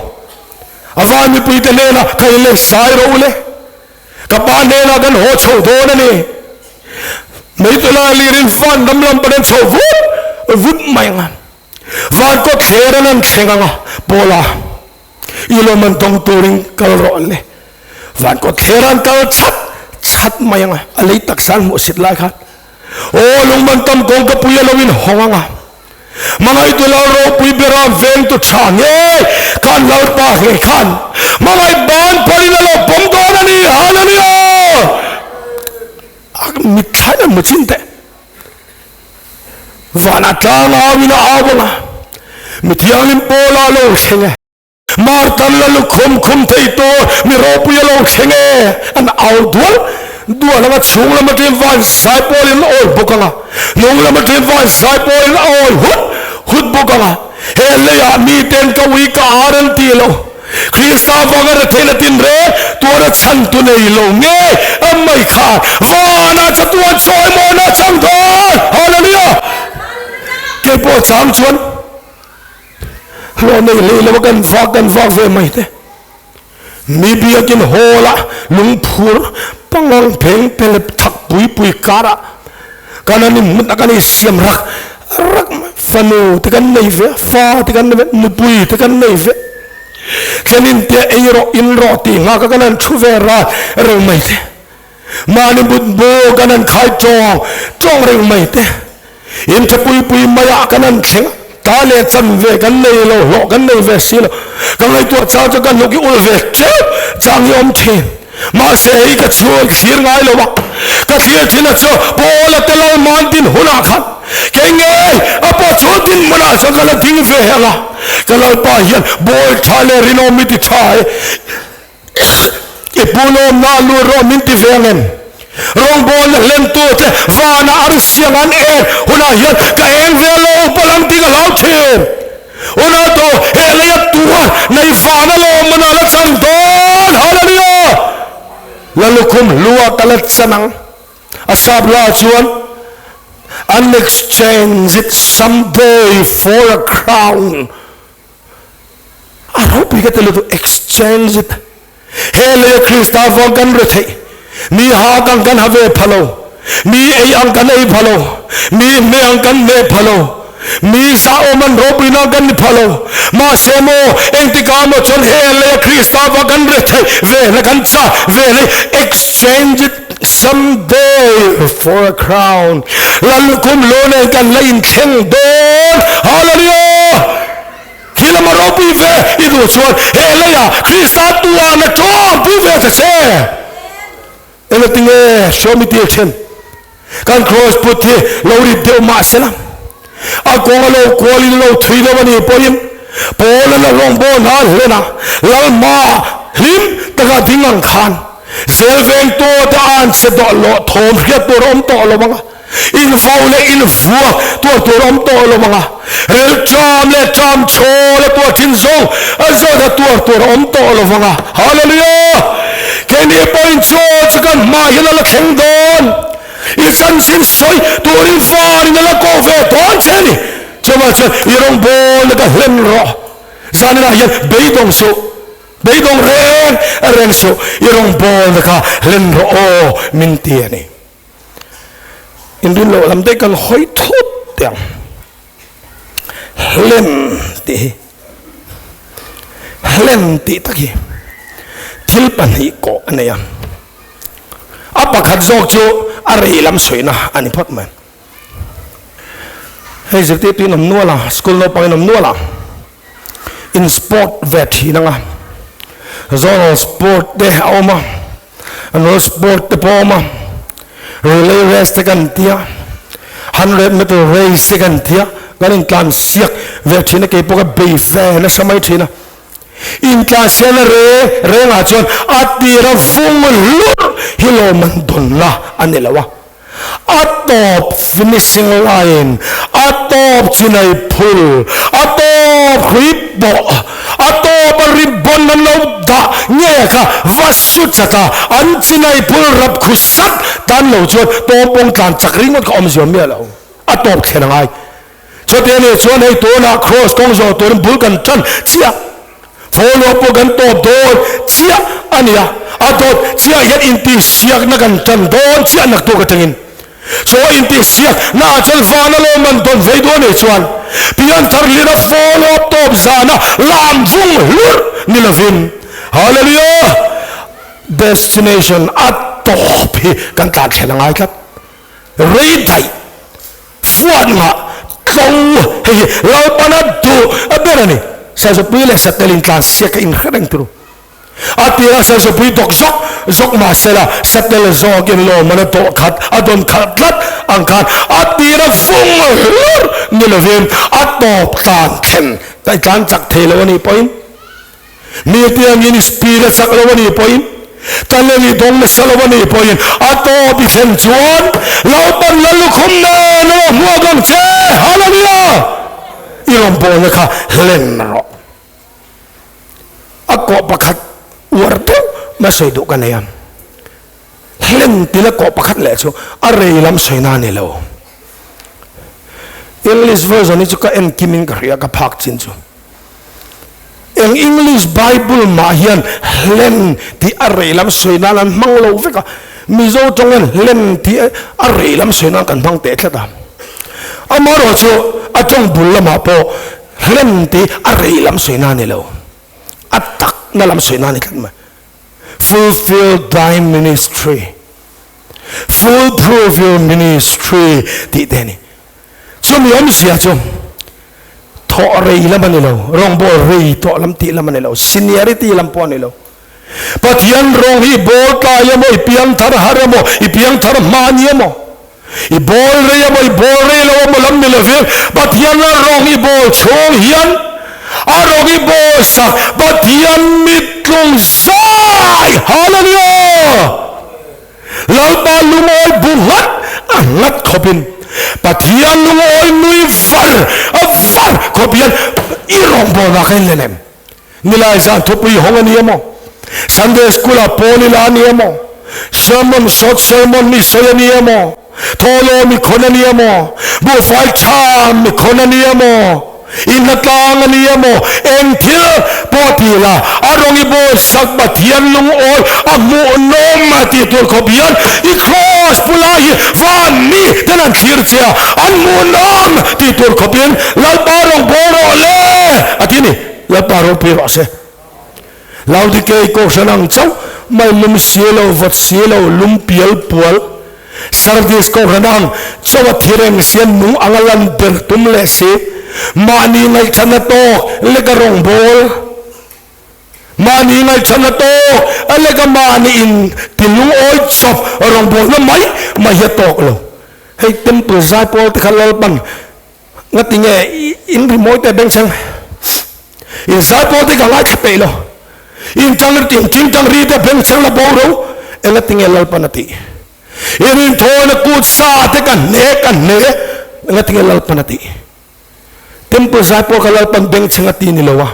A van mipuite hnenah ka inlei sai rawh u le. Ka pa hnenah kan haw chho dawn a ni. Meitula lirin van ram lam pawn an chho vut vut mai ang a. Van kawt thler an an thleng ang a, Paula, i lawm an dawng turin kal rawh le. Van kawt thler an kal chat chat mai ang a, a lei taksa an hmuhsit lai khan. Aw lungman tam kawngka pui a lo inhawng ang a. Hmangaihtu Lal ropui bera vengtu tha ngei khan Lalpa hlei khan hmangaih ban pawhin a lo pawm dawn a ni. Hallelujah! Mitthla in a hmu chin teh. Vanah tlang auin a au ang a, mithianghlim Paula a lo thleng e. Martan la lukhum khum thei tur mi ropui a lo thleng e, an au dual. Duah lama chhung lam atangin van zai pawlin a awi bawk ang a, hnung lam atangin van zai pawlin a awi hut hut bawk ang a. He leiah miten ka ui ka ar an ti lo. Krista vanga retheihna tinreng tuara chhantu nei lo ngei a mai khan vanah chatuan chawimawina a chang dawn. Hallelujah! Kei pawh chang chuan hlawh nei hlei lo a kan vak kan vak ve mai te. Mi biakin hall ah lungphur pangang pheng pelep thak pui pui karah kan an inhmut a kan insiam rak rak mai. Fanu te kan nei ve a, fa te kan nei ve a, nupui te kan nei ve. Thlenin te ei rawh in rawh tih nghak a kan han thu ve rat reng mai te. Mahni mutbu kan han khai tawng tawng reng mai te. In tha pui pui mai ah kan han thleng a, ta leh chan ve kan nei lo, hlawh kan nei ve si lo. Ka ngaihtuah chang chu ka hnuk i ul ve teuh chang hi awm thin. Mahse hei ka chhung thlir ngai lo a, ka thlir thin a chu Paula te Lalman din hunah khan kei ngei a pawh chu dinhmunah chuan ka la ding ve ang a, ka Lalpa hian bawl tha leh rinawm i ti tha e. I punawmna a lut rawh min ti ve ang em? Rawngbawlna hlemtute vana arsiang an en hunah hian ka eng ve lo palh ang tih ka hlau thin. Unau tu, he leia tuar nei vana lawmman ah la chang dawn. Hallelujah! La lukhum hlua ka la chan ang. A sap la chuan an exchange it someday for a crown. A ropui ka ti lutuk exchange it. He leia Krista vang kan re theih, mi ha ang kan ha ve pha lo, mi ei ang kan ei pha lo, mi hme ang kan hme pha lo, mi zahawm an ropuina ang kan ni pha lo. Mahse maw, engtikah maw chuan he leia Krista vang kan re theih ve na kan chah ve leh exchange it someday for a crown. Lallukhum lu nen kan la inthleng dawn. Hallelujah! Khi lama ropui ve i duh chuan he leiah Krista tuahna tawngpui ve ta che. Engatinge hriawm i tir thin? Kan kraws put hi lo rit deuh mah sela, a kawng a lo kualin lo thui deuh a nih pawhin Paula la rawngbâwl hna hlen a, Lalhma hlim taka ding ang khan zel vengtute an che dawh loh thawm hriat tur a awm tawh lo ang a. In vau leh in vuak tuar tur awm tawh lo ang a, rel ṭam leh ṭam chhawl a tuar ṭhin zawng a zawt a tuar tur a awm tawh lo ang a. Hallelujah! Keini pawhin chaw chu kan hma hian a la thleng dawn. I chanchin sawi turin varin a la kawh ve dawn che a ni. Chuvang chuan i rawngbawlna ka hlen rawh. Zaninah hian beidawng suh. Beidawng reng reng suh. I rawngbawlna kha hlen rawh aw min ti a ni. Inrin loh lam te kan hawi thut teh ang. Hlen tih hi hlen tih tak hi thil pahnih kawh a nei a. A pakhat zawk chu a rei lam sawina a ni phawt mai. Hei zirtirtu in awm nual a, school naupang in awm nual a, in sport ve thin ang a, zonal sport te a awm a. Annual sport te pawh a awm a, relay race te kan ti a, hundred meter race te kan ti a, kan intlan siak ve thin a, keipawh ka bei ve nasa mai thin a. Intlan siakna re rengah chuan a tira vung hlurh hi lawm an dawnna a ni lo a. A tawp finishing line, a tawp chinai phul, a tawp hrui pawh, a tawp a ribbon an lo dah nge kha va su chat a, an chinai phul rap khu sat tan lo chuan tawmpawng tlan chak ringawt kha awmzia miah lo, a tawp thlen a ngai. Chuti a nih chuan hei tunah cross kawng zawh turin bul kan tan chiah. Follow pawh kan tawp dawn chiah a nia, a dawt chiah hian intihsiakna kan tan dawn chiah naktuk atangin. Chaw intihsiakna ah chuan vana lawm an dawn vei duh a nih chuan pianthar hlira follow up tawp zana lam vung hlurh ni lovin Hallelujah! Destination a tawp hi kan tlan thlen a ngai tlat. Rei daih. Fuat ngah tlo hei hi Lalpana duh a ber a ni. Saizawpui leh Satel intlan siak a inhre reng turu. A tirah Saizawpui dawk zawk zawk mah sela Satel zawkin lawmman a dawh khat a dawn khalh tlat ang khan a tira vung hlur ni lovin a tawp tlan thlen tlan chak thei lo a nih pawhin mi tiangin speed a chak lo a nih pawhin. Talent i dawng nasa lo a nih pawhin a tawp i thlen chuan Lalpan Lallukhum nen a lo hmuak ang che. Hallelujah! I rawngbawlna kha hlen rawh. A kawh pakhat uar deuh mai sawi duh ka nei a. Hlen tila kawh pakhat leh chu a rei lam sawina a ni lo. English version hi chu ka en kimin ka hria ka phak chin chu. Eng English Bible mah hian hlen tih a rei lam sawi nan an hmang lo vek a, Mizo tawng hian hlen tih a rei lam sawi nan kan hmang teh tlat a. Amaherawhchu a tawng bul lamah pawh hlen tih a rei lam sawi nan a ni lo, a takna lam sawi nan a ni tlat mai. Fulfill thy ministry, full prove your ministry tih te a ni. Chumi awmzia chu thawh rei lam a ni lo, rawngbawl rei tawh lam tih lam a ni lo, seniority lam pawh a ni lo. Pathian rawng hi i bawl tlai emaw, i piang thar har emaw, i piang thar hma a ni emaw, i bawl rei emaw, i bawl rei lo emaw lam ni lovin Pathian rawng i bawl chhung hian a rawng i bawl sak Pathian mittlung zai! Hallelujah! Lalpa lungawi bu nghat a nghat khawpin Pathian lungawi nui var a var khawp hian i rawngbawlna kha in lem. Nilai zan thupui hawng a ni emaw, Sunday school ah pawl ila a ni emaw, sermon short sermon mi sawi a ni emaw, thawhlaw mi khawn a ni emaw, buhfai tha mi khawn a ni emaw, Inna tlang a ni emaw, eng thil pawh ti la, a rawng i bawl sak Pathian lungawi a hmuhnawm a tih tur khawp hian i kraws pu lai hi van mi ten an thlir che a, an hmuhnawm tih tur khawpin Lalpa rawng bawl rawh le a ti a ni. Lalpa ropui rawh se. Laodikei kohhran ang chauh mai lum si lo, vawt si lo, lum pial pual, Sardis kohhran ang chauh a thi reng si a nung ang a lan ber tum leh si, mahni ngaihthana tawk lek a rawngbâwl, mahni ngaihthana tawk a lek a mahni in ti lungawi chawp rawngbâwlna mai mai hi a tawk lo. Hei temple zaipawl te kha Lalpan Ngati nge in rimawi te bengchheng in zaipawl te ka ngaithla peih lo in tang in ting tang ri te bengchheng la bo ro engati nge Lalpan a tih in inthawina kut sa te ka hne ka hne engati nge Lalpan a tih temple zaipawl kha Lalpan bengchheng a ti ni lo a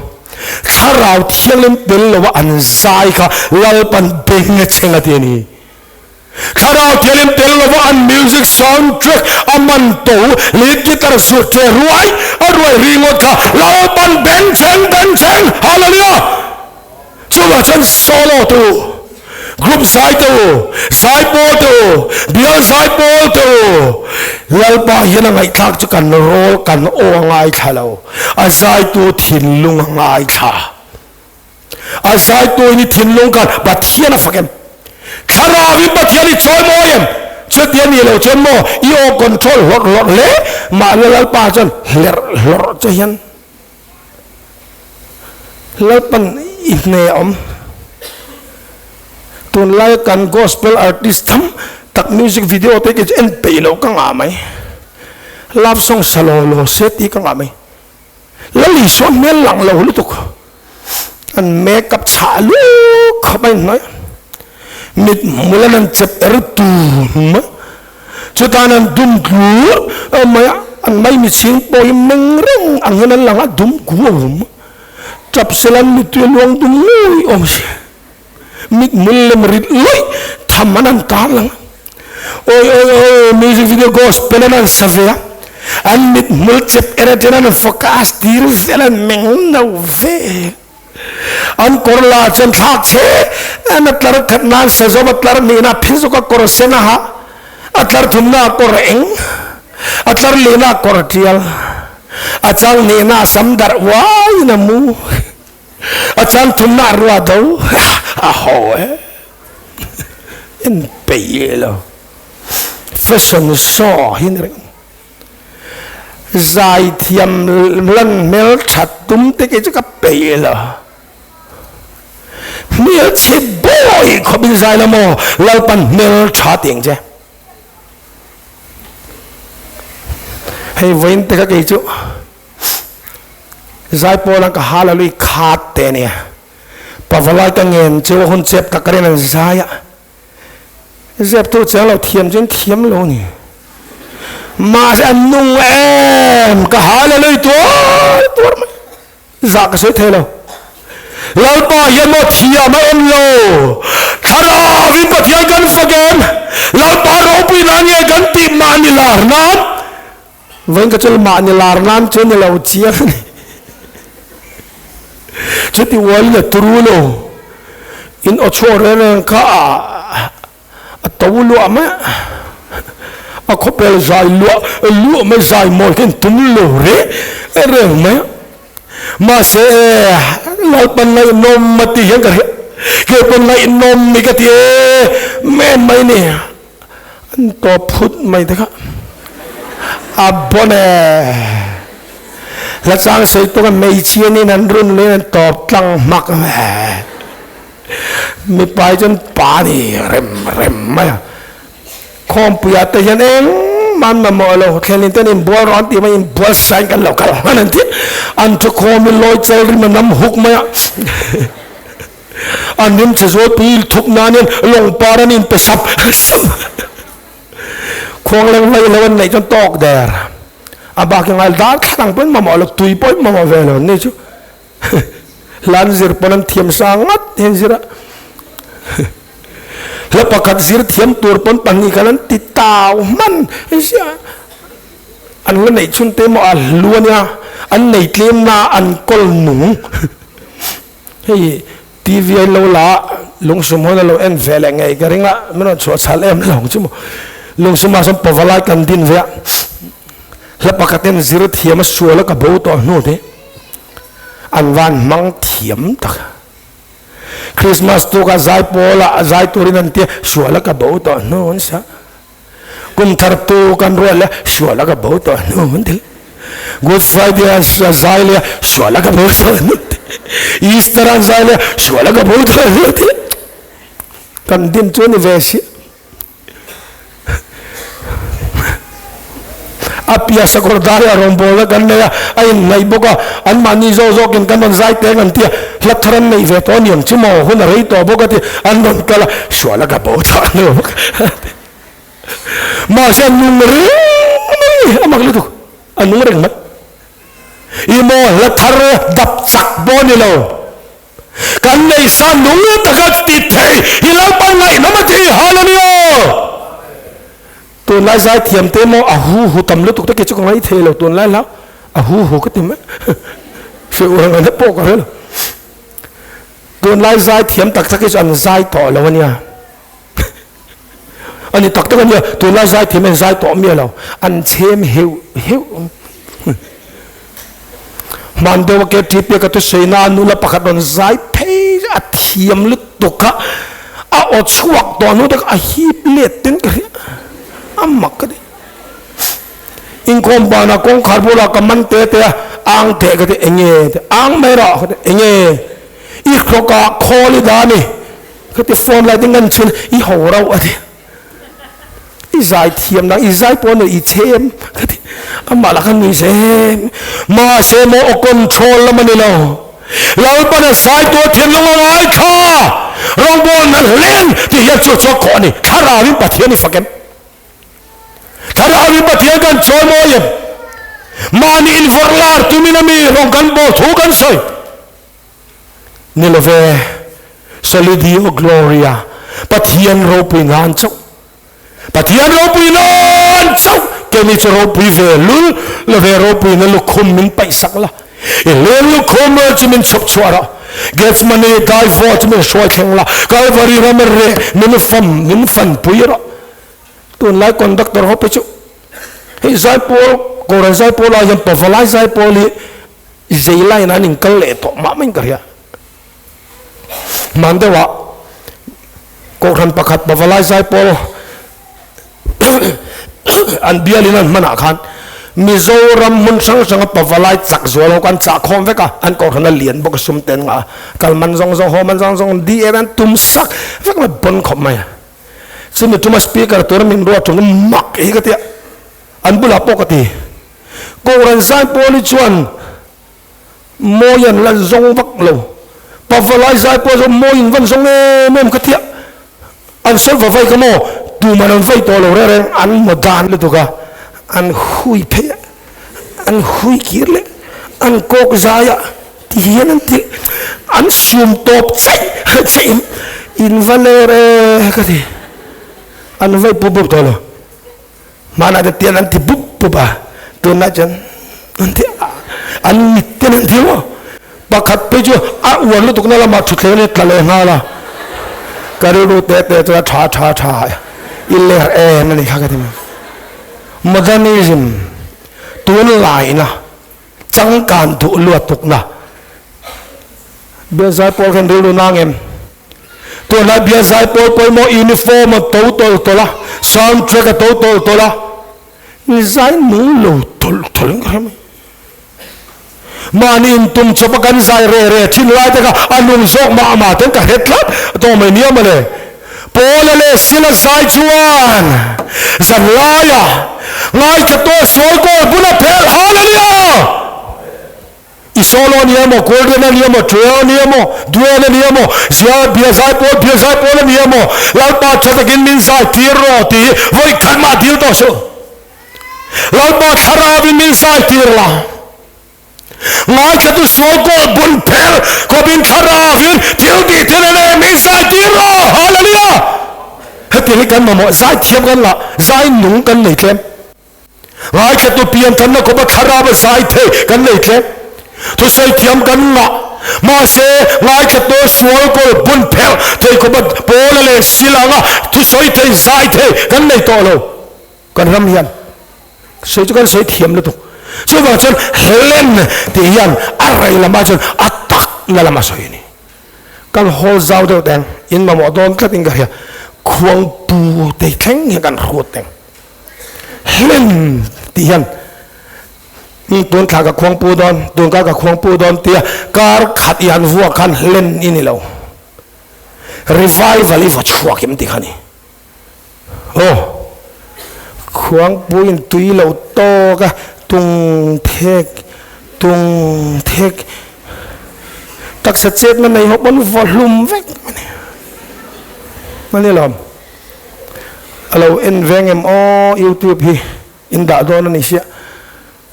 thlarau thianghlim tel lo a an zai kha Lalpan beng a chheng a ti a ni. Thlarau thialim tel lova an music sound track a man to lead guitar zut che ruai a ruai ri ngawt kha Lalpan beng chheng beng chheng Hallelujah chuvah chuan solo te u group zai te u zaipawl te u bial zaipawl te u Lalpa hian a ngaihthlak chu kan rawl kan aw a ngaithla lo a zaitu thinlung a ngaithla. A zaitu in i thinlung khan Pathian a fak em? Thlarau in Pathian i chawi mawi em? Chuti a nih loh chuan maw i aw control hlawrh hlawrh hle mahni Lalpa chuan hlerh hlawrh che hian Lalpan i hne a awm. Tunlai kan gospel artist tam tak music video te khi chu en peih loh ka ngah mai. Love song sa law law se tih ka ngah mai. Lal Isua hmel lang lo lutuk an make up chhah luk khawp a inhnawih a, mit hmul an an chep er tun mai a, chutan an dum tlu mai a, an maimichhing pawh hi meng reng ang hian an lang a, dum ku a awm a, tap sela an mittui a luang dum ngawih awm si, mit hmul lem rit lawih tham an an tar lang a. Awi awi awi music video gospel an an sa ve a, an mit hmul chep er aṭin an focus tir vel an meng no vel. An kawr la chuan thlak che an a tlar khat nan sa zawm a tlar hnihna a phi zawk a kawr sen a ha, a tlar thumna a kawr eng, a tlar lehna a kawr tial, a chang hnihna a sam darh uaiin a mu. A chan thumna a rua do a ho e en peih lo fashion show hi ni reng zai thiam lan hmel that tum te kei chu ka peih lo hmel chhe bawi khawp in zai la maw Lalpan hmel tha ti ang che hei vawiin te kha kei chu Zaipawl an ka hal a lui khat te ania. Pavalai ka ngen cheu a hun chep tak rin an zai a. Zep tu chiang lo thiam chu in thiam lo ni. Mahse an nung em ka hallelujah tuar tuar mai. Zah ka sawi thei lo. Lalpa hian maw thiam a en lo. Thlarauin Pathian kan fak em? Lalpa ropui nan nge kan tih mahni lar nan? Vawiin ka chu mahni lar nan chu ni lo chiang a ni. Chuti ualin a turu lo. In aw chhuak reng reng kha a to luah mai a. A khawpel zai luah luah mai zai mawi kha in tum lo reng reng mai a. Mahse Lalpan ngaihnawm a tih hian ka hria. Keipawn ngaihnawm ni ka ti em em mai ni. An tawp phut mai te kha a bon e. Hla chang sei tawk a hmeichhia nen an run lui an tawp tlang hmak e. Mipa hi chuan pa ni rem rem mai a. Khawmpuiah te hian engmah an mamawh lo, thlenin ten inbual rawh an tih mai inbual sain kan lo kal hman an ti. An thu khawm i lawi chal rim a nam huk mai a. An rim che zualpui thup nan hian lawng par an inpe sap sap. Khuang leng vai lo an neih chuan tawk der. A bak hi ngai dar thlang pawhin mamawh lo, tui pawhin mamawh ve lo an ni chu. Hlan zir pawn an thiam sa ngat hian zir a. Hla pakhat zir thiam tur pawn pahnih khan an ti tau hman sia. An la neih chhun te maw a hlu a nia, an nei tlem na an kawl nung. Hei TV a lo la a, lungsum hawn a lo en ve leh ngei ka ring a, min rawn chhuah chhal em lo ang chu maw. Lungsum ah sawn pavalai kan din ve a, hla pakhat hian zir thiam a sual a ka bo tawh hnu te an van hmang thiam tak. Christmas tuk a zai pawl ah zai turin an tia sual a ka bo tawh hnu an sa. Kum thar tu kan ruat leh sual a ka bo tawh hnu an ti. Good Friday a zai leh sual a ka bo tawh hnu ti. Easter a zai leh sual a ka bo tawh hnu ti. Kan din chu ni ve si. A pia sakawr dai a rawngbawlna kan nei a, a inngaih bawk a, anmahni zawk zawkin kan rawn zai teng an ti a, hla thar an neih ve tawh a ni ang chu maw, hun a rei tawh bawk a ti, an rawn kal a, sual a ka bo tawh hnu bawk a ti. Mahse a nung reng mai, a mak lutuk, a nung reng mai. I maw hla thar dap chak pawh a ni lo. Kan nei sa nung taka ti thei hi Lalpan ngaihnawm a ti, Hallelujah! Tunlai zaithiam te maw a hu hu tam lutuk te kei chu ka ngaih thei lo tunlai hla a hu hu ka ti mai hre ur ang an pawh ka hre lo tunlai zaithiam tak tak hi chu an zai tawh lo ania ani tak tak ania tunlai zaithiam an zai tawh miah lo an chhem heuh heuh hman deuh a KTP ka thusawi na nula pakhat rawn zai phei a thiam lutuk a a aw chhuak tawh hnu te a hip let ten ka hria a mak ka ti inkhawm banah kawngkhar bulah ka man te te a ang teh ka ti enge te ang mai rawh ka ti enge i hrawkah khawl i dah a ni ka ti phone light in kan chhun i ho rauh a ti. I zai thiam nang i zai pawh nei i chhem ka ti amah lah khan nui zem mahse maw aw control lam a ni lo Lalpan a zai tu a thinlung a ngaithla rawngbawl na hlen tih hian chu chu a kawh a ni thlarau in Pathian i fak em thlarau in Pathian kan chawi mawi em mahni invawrh lar tumin a mi rawng kan bawl thu kan sawi Ni love, Soli Deo Gloria, Pathian ropui nan chauh, Pathian ropui nan chauh, keini chu ropui ve lul love, ropuina lukhum min paihsak la, i len lukhum rual chu min chhup chhuah rawh, Gethsemane daivaw chu min hruai thleng la, Kalvari rama reh min fam, min fanpui rawh. Tunlai conductor ho pawh chu hei zaipawl, Kohhran zaipawl ah hian pavalai zaipawl hi Zei line an inkal leh tawh mah maiin ka hria. Hman deuhah Kohhran pakhat Pavalai Zaipawl an bialin an hmanah khan Mizoram hmun hrang hranga Pavalai chak zual ho kha an chah khawm vek a, an Kohhran a lian bawk a sum ten ngah a, kal man zawng zawng, haw man zawng zawng DA an tum sak vek mai bon khawp mai a. Chumi tuma speaker tura min ruat ṭum mak hi ka ti a, an bulah pawh ka ti. Kohhran Zaipawl hi chuan mawi an la zawng vak lo. Pavalai zai pawh zawng mawi in van zawng em em ka tia. An sawi va vai ka maw? Tuman an vai tawh lo reng reng, an maw dan lutuk a, an hui phei a, an hui kir leh, an kawk zai a, ti hian an ti, an sum tawp chaih chaih in, in va ler e ka ti. An vai pup pup tawh lo. Hmanah te tian an ti bup bup a, tunah chuan an ti an mit ten an ti maw? Pakhat phei chu a uar lutuk na lamah thutthleng in tla leh nghal a, ka rilru te te chuan tha tha tha i ler em a ni kha ka ti mai. Modernism tunlaina changkan duh luatukna biazai pawl khan rilru nang em? Tunlai bial zai pawl pawimawh uniform a to tawlh tawlh a, sound track a to tawlh tawlh a, zai nung lo tawlh tawlh in ka hre mai. Mahni intum chawp a kan zai reh reh thin lai te kha a nung zawk mah mah ten ka hre tlat tawh mai nia mawle. Pawla leh Sila zai chuan zan laia ngaithla tawh sual kawl bula phelh Hallelujah! I solo a ni emaw, Golden a ni emaw, Trio a ni emaw, Duel a ni emaw, Zia bia zai pawl, bia zai pawl a ni emaw, Lalpa tha takin min zai tir rawh tih hi vawi khat mah dil tawh suh. Lalpa thlarauin min zai tir la. Ngaithlatu sual kawl bun pher khawpin thlarauin thil tih thil a nei min zai tir rawh. Hallelujah! Hetiang hi kan mamawh, zai thiam kan lah, zai nung kan nei tlem. Ngaithlatu pianthanna khawpa thlarau a zai thei kan nei tlem. Thusawi thiam kan ngah. Mahse, ngaithlatu sual kawl bun pherh thei khawpa Paula leh Sila anga thusawi thei, zai thei kan nei tawh lo. Kan ram hian sawi chu kan sawi thiam lutuk. Chuvang chuan hlen tih hian a rei lamah chuan a takna lama sawi a ni. Kan hawl zau deuh teng, in mamawh dawn tlatin ka hria. Khuangpu te thleng hian kan hruat teng. Hlen tih hian tun thla ka khuang pu dawn, tun kar ka khuang pu dawn tia kar khat i han vuak khan hlen i ni lo. Revival i va chhuak em ti kha ni. Aw, khuang pu in tui lo tawk a, tung thek, tung thek, taksa chetna nei ho pawn va hlum vek a ni. A ni lawm. A lo en veng em aw youtube hi in dah dawn a ni sia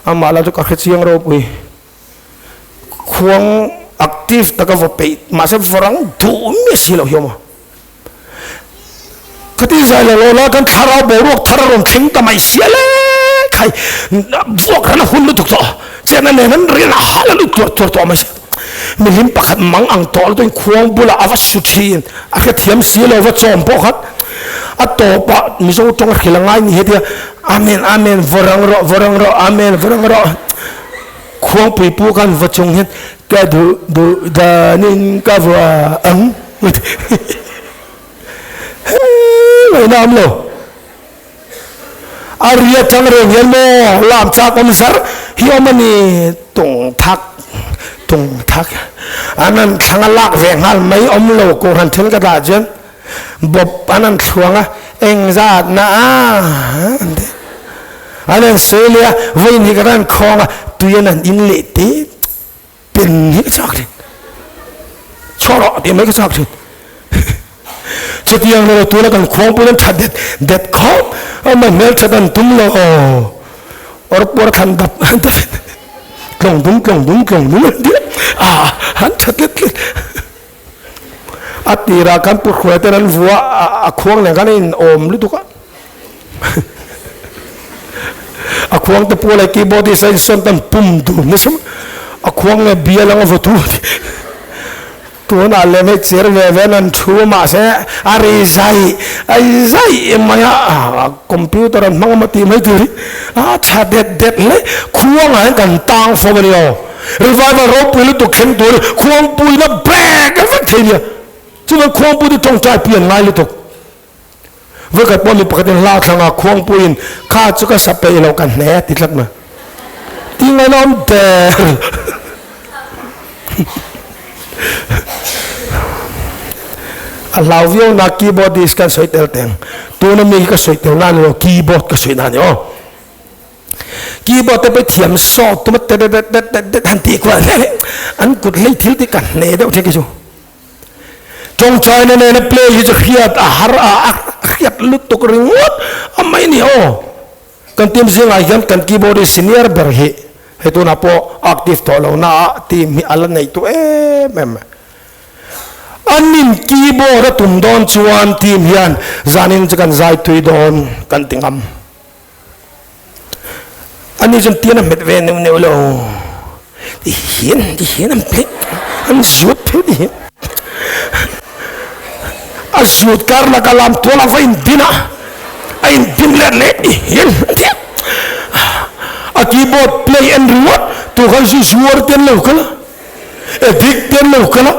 amah lah chu ka hre chiang ropui khuang active taka va peih mahse varang duh miah si loh hi awm a khati zai lo lo la kan thlarau boruak thar a rawn thleng ta mai sia le khai vuak ran a hun lutuk tawh chetna nen an rin a hal a lut tuar tuar tawh mai sia. Milim pakhat mang ang tawh lutuin khuang bulah a va su thin, a hrethiam si lo va chawm pawh khat a tawpah Mizo tawng a hrilh a ngai ni hetia Amen Amen vaw rang rawh vaw rang rawh Amen vaw rang rawh khuangpui pu khan vaw chung hian ka duh duh danin ka vua ang hei ngaihna awm lo. A ri atang reng hian maw lam chak awm zar hi awm a ni tung thak tung thak an han thlang a lak ve nghal mai awm lo kohhran then ka dah chuan bawp an han thluang a eng zat na a an ti an han sawi leh a vawiin hi ka ran khawng a tui an han in leh te Pen hi ka chak thin. Chhuak rawh tih mai ka chak thin. Chutiang lo tuna kan khuangpui an that det det khawp a ma hmel that an tum lo or puar thlan dap an dap tlawng dum tlawng dum tlawng dum an ti a han that let let a tira kan pu hruai ten an vua a khuang nen khan a in awm lutuk a A khuang te pawh leh keyboard hi sain sawn tan pum dun nasa mai. A khuang leh bial anga vaw tu tunah leh hei cher ve ve an thu mahse a ri zai a ri zai mai a computer an hmang emaw tih mai tur hi a tha det det hle khuangah hian kan tang fawm a ni aw revival ropui lutuk thleng tur hi khuangpuina brek vek thei nia chuan khuangpui chu tawngtai pui an ngai lutuk. Vawikhat pawh mi pakhatin hla thlang a khuangpuiin kha chu ka sa peih lo ka hne a ti tlat mai. Ti ngaihna awm der. A hlau viau na keyboardist kan sawi tel teng. Tuna mi hi ka sawi tel na ni lo keyboard ka sawi na ni aw. Keyboard te pawh thiam sawt tuma tet tet tet tet han tih kual hle an kut hlei thil ti ka hne deuh thei kei chu. Tawngtaina nena play hi chu hriat a har a, a hriat lutuk ringawt a mai ni aw. Kan team zingah hian kan keyboard hi senior ber hi hei tunah pawh active tawh lo na a team hi a la nei tu em em. Anin keyboard a tum dawn chuan team hian zanin chu kan zai tui dawn kan ti ngam. Ani chuan tian a hmet ve neuh neuh lo. Ti hian ti hian an hmet an zut phei ti hian. A zut kar laka lam tual a va in bin a, a in bin let leh ti hian an ti a. A keyboard play en ringawt tu khan zu zuar te an lo kal a, addict te an lo kal a,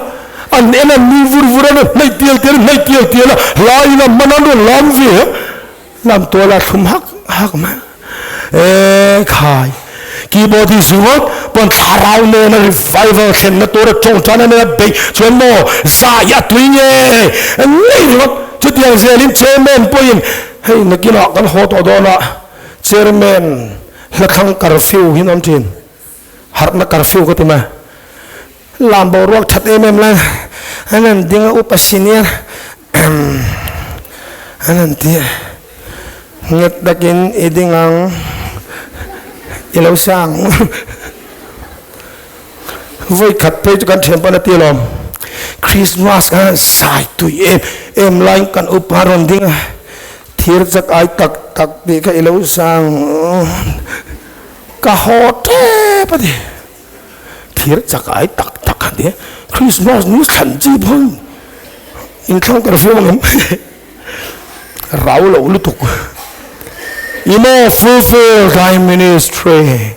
an en an nui vur vur a, an hnaih tial tial an hnaih tial tial a, hla in a man an rawn lam ve a. Lam tuala thlum hak hak mai. E khai. Keyboard hi zingawt pawn thlarau nena revival thlenna tura tawngtana nena beih chuan maw zai a tui nge ngei ringawt. Chutiang zelin chairman pawhin hei nakinah kan haw tawh dawn a chairman hlathlang curfew hi an awm thin. Harhna curfew ka ti mai. Lam boruak that em em lai an han ding a upa senior an han ti a nghet takin i ding ang i lo sang vawi khat phei chu kan thian pawn a ti alawm Christmas kan han sai tui em em laiin kan upa rawn ding a thir chak ai tak tak tih kha i lo sang ka haw tep a ti. Thir chak ai tak tak a nia. Christmas ni thlan chi phawng inthlang kar viau ang em. Rau lo lutuk. I maw fulfill thy ministry.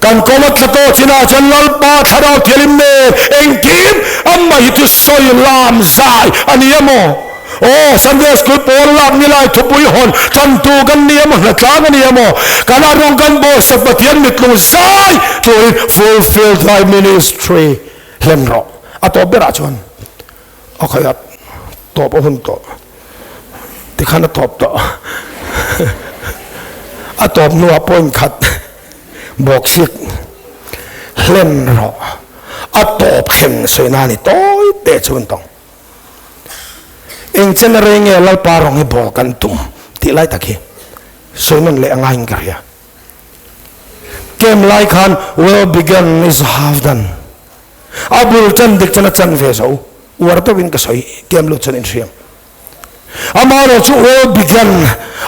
Kan kawng a tla tawh chinah chuan Lalpa Thlarau Thianghlim nen engkim amah hi chu sawi lam zai a ni emaw? Aw, Sunday School pawl lak ni lai thupui hawn tantu kan ni emaw, hnatlang a ni emaw, kan a rawng kan bawhsak Pathian mitlung zai turin fulfill thy ministry hlen rawh. A tawp berah chuan a khawiah tawp a hun tawh tikhan a tawp tawh. A tawp hnuah point khat bawksik hlen rawh. A tawp thleng sawina a ni tawi te chu an tawng. Eng chen a rei nge Lalpa rawng hi bawl kan tum tih lai tak hi sawi nawn leh a ngaiin ka hria. Camp lai khan well begun is half done. A bul tan dik chuan a chan ve zo. Uar deuhin ka sawi camp lut chuan inhriam. Amaherawh chu well begun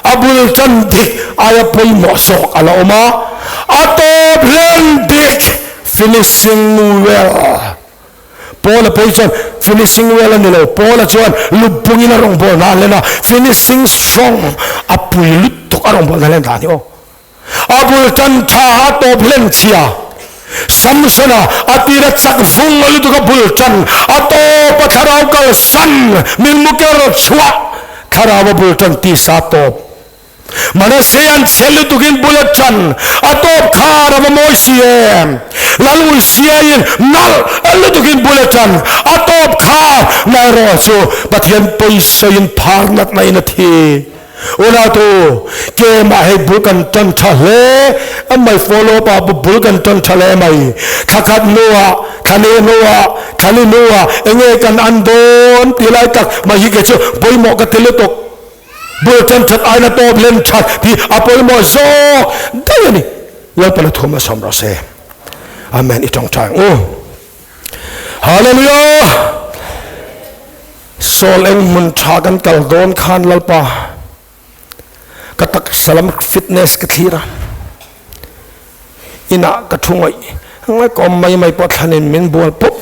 a bul tan dik aia pawimawh zawk a la awm a, a tawp hlen dik finishing well. Paula pawh hi chuan finishing well a ni lo, Paula chuan lubungin a rawngbawlna a hlen a, finishing strong a pui lutuk a rawngbawlna hlen dan hi aw. A bul tan tha a tawp hlen chhia. Samsona a tira chak vung a lutuk a bul tan a tawp a thlarau kalsan min muker chhuah thlarau a bul tan tisa tawp. Manase an chhe lutukin bul a ṭan, a tawp khar a va mawi si em! Lalui siaiin nalh lutukin bul a ṭan, a tawp khar na erawh chu Pathian pawisawiin phar natna in a thi. Unautu, kemah hei bul kan ṭan ṭha hle em mai, follow up ah bul kan ṭan ṭha hle mai. Thla khat hnuah, thla leh hnuah, thla li hnuah enge kan an dawn ti lai tak mai hi kei chu pawimawh ka ti lutuk. Bul tan that aina tawp len that hi a pawimawh zawk daih a ni. Lalpan a thum a sawm rawh se. Amen. I tawngtai ang u. Hallelujah. Saul eng hmun tha kan kal dawn khan Lalpa ka taksa lam fitness ka thlir a. Inah ka thu ngaih ngaih ka awm mai mai pawh thlanin min bual pup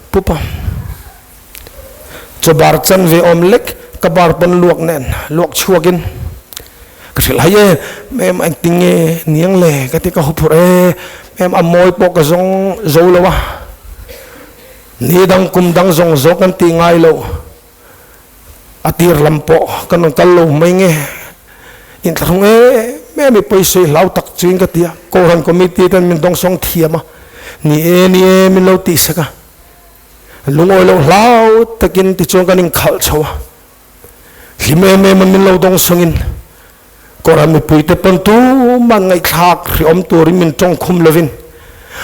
pup a. Chaw bar chan ve awm lek ka bar pawn luak nen luak chhuakin ka hrilh hai e mem engtin nge niang le ka ti ka haw phurh e mem a mawi pawh ka zawng zo lo a ni dang kum dang zawng zawng kan tih ngai loh a tir lam pawh kan rawn kal lo mai nge inthlahrung em em i pawisei hlau tak chuin ka ti a Kohhran committee ten min dawngsawng thiam a ni e ni e min lo tihsak a. Lungawi loh hlau takin tichuan kan inkhalh chho a, hlim em em a min lo dawng sungin Kawrha mipuite pawn tuman ngaihthlak hriawm turin min tawng khum lovin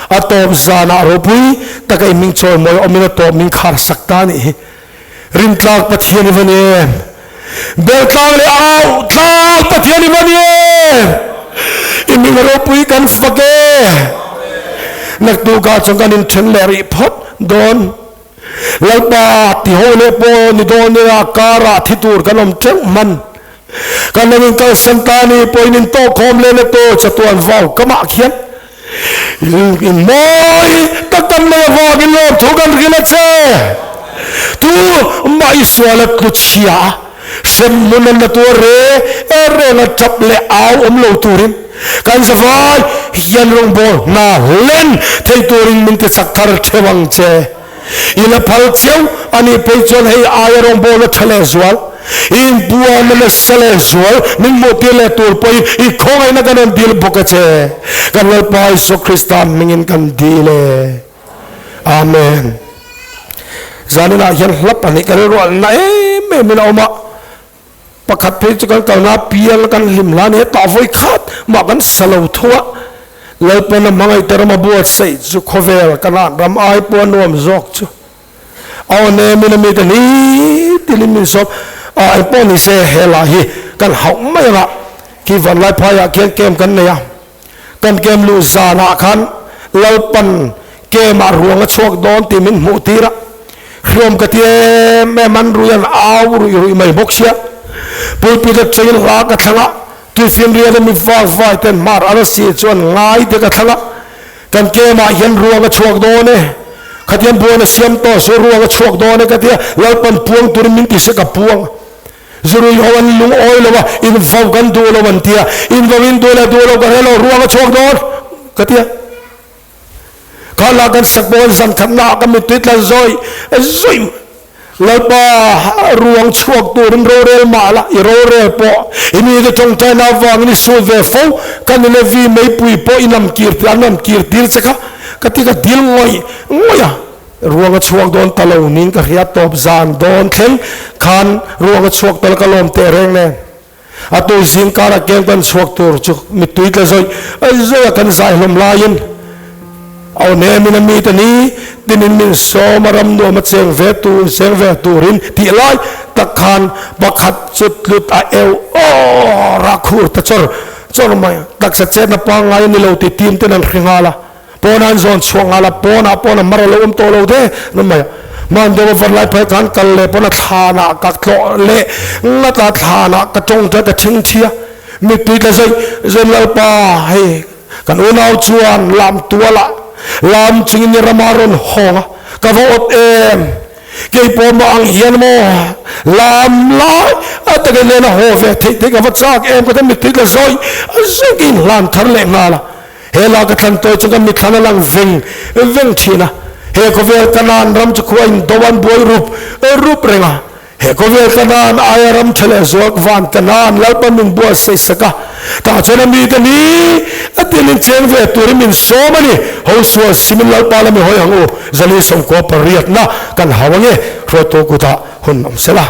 a tawp zanah ropui taka i hming chawimawi awmin a tawp min khar sak ta a nih hi. Rintlak Pathian i va ni em? Beltlang leh au tlak Pathian i va ni em? I hming ropui kan fak e. Naktukah chuan kan inthen leh rih phawt dawn. Lalpa ti ho leh pawh ni dawn ila karah thi tur kan awm teuh hman. Kan lo inkalsan ta ni pawhin intawhkhawm leh na tur chatuan vau kamah khian in mawi tak kan nei avangin lawmthu kan rin a che. Tu mah i sual a tlu chhia a, hrem hmun a na tur re reng a tap leh au awm lo turin kan zavai hian rawngbawl hna hlen thei turin min ti chak thar theuh ang che. I la phal chiau a nih phei chuan hei aia rawngbawlna tha leh zual, i inpuanna nasa leh zual min hmuhtir leh tur pawhin i khawngaihna kan rawn dil bawk a che. Kan Lalpa Isua Krista hmingin kan dil e. Amen. Zaninah hian hla pahnih kan rualna em em in a awm a. Pakhat phei chu kan kalna piang kan hlim hlan hetah vawi khat mah kan sa lo thung a, Lalpan a hmangaihte rama buatsaih chu khawvel kan ah ram ai pawh a nuam zawk chu a awn em in a mite ni tilin min sawm a, engpawh ni se he lah hi kan hauh mai anga khi vanlai phaiah khian camp kan nei a, kan camp luh zanah khan Lalpan camp ah ruang a chhuak dawn tih min hmuh tir a. Hriawm ka ti em em an rui an au ruih ruih mai bawk sia. Pulpit atangin hla ka thlang a, tuifinriat a mi vak vai ten hmar arsi chuan ngai te ka thlang a, kan kemah hian ruang a chhuak dawn e, khatiang buan a siam tawh su ruang a chhuak dawn e ka tia, Lalpan puang turin min ti se ka puang. Zurui ho an lungawi lo a, in vau kan duh lo an tia, in vau in duh leh duh lo ka hre lo, ruang a chhuak dawn ka tia. Kha lah kan sak pawh zan khatna ah ka mittui tla zawih zawih Lalpa ruang chhuak turin rorel mah la i rorel pawh i mite tawngtaina avangin i sut ve fo ka Ninevi meipui pawh i nam kir an nam kir tir che kha ka ti ka dil ngawih ngawih a ruang a chhuak dawn ta lo niin ka hria tawp zan dawn thleng khan ruang a chhuak ta la ka lawm teh reng nen. A tu zing karah keng kan chhuak tur chu mittui tla zawih zawih a kan zai hlawm laiin aw nemin a mite ni tinin min sawm a ram nuam a cheng ve tur cheng ve turin tih lai tak khan pakhat chu tlut a eu aw ra khur ta chawr chawr mai a taksa chetna pangngai a ni lo tih team ten an hre nghal a. Pawn an zawn chhuak nghal a, pawnah pawn a mar a lo awm tawh lo de na mai a. Hman deuh a var lai phei khan kal leh pawn a thlanah ka tlawh leh ngat a, thlanah ka tawngtai ka thing thi a, mittui tla zawih zawih Lalpa hei kan unau chuan lam tualah lam chungin i rama rawn hawng a, ka va awt em kei pawh mah ang hian maw lam lai a takin len a haw ve theih theih ka va chak em ka ti mittui tla zawih zawih ka inhlan thar leh nghal a. He la ka thlan tawi chu ka mithlan a lang veng veng thin a, he khawvel Kanaan ram chu khua in do an buai rup rup reng a, he khawvel Kanaan aia ram tha leh zual van Kanaan Lalpa min buatsaih sak a, tah chuan a mite ni a tin in cheng ve turin min sawm a ni, Hosual simin Lalpa la mi hawi ang u, Zali 98 na kan hau ange, hruaitu kutah hun awm sela.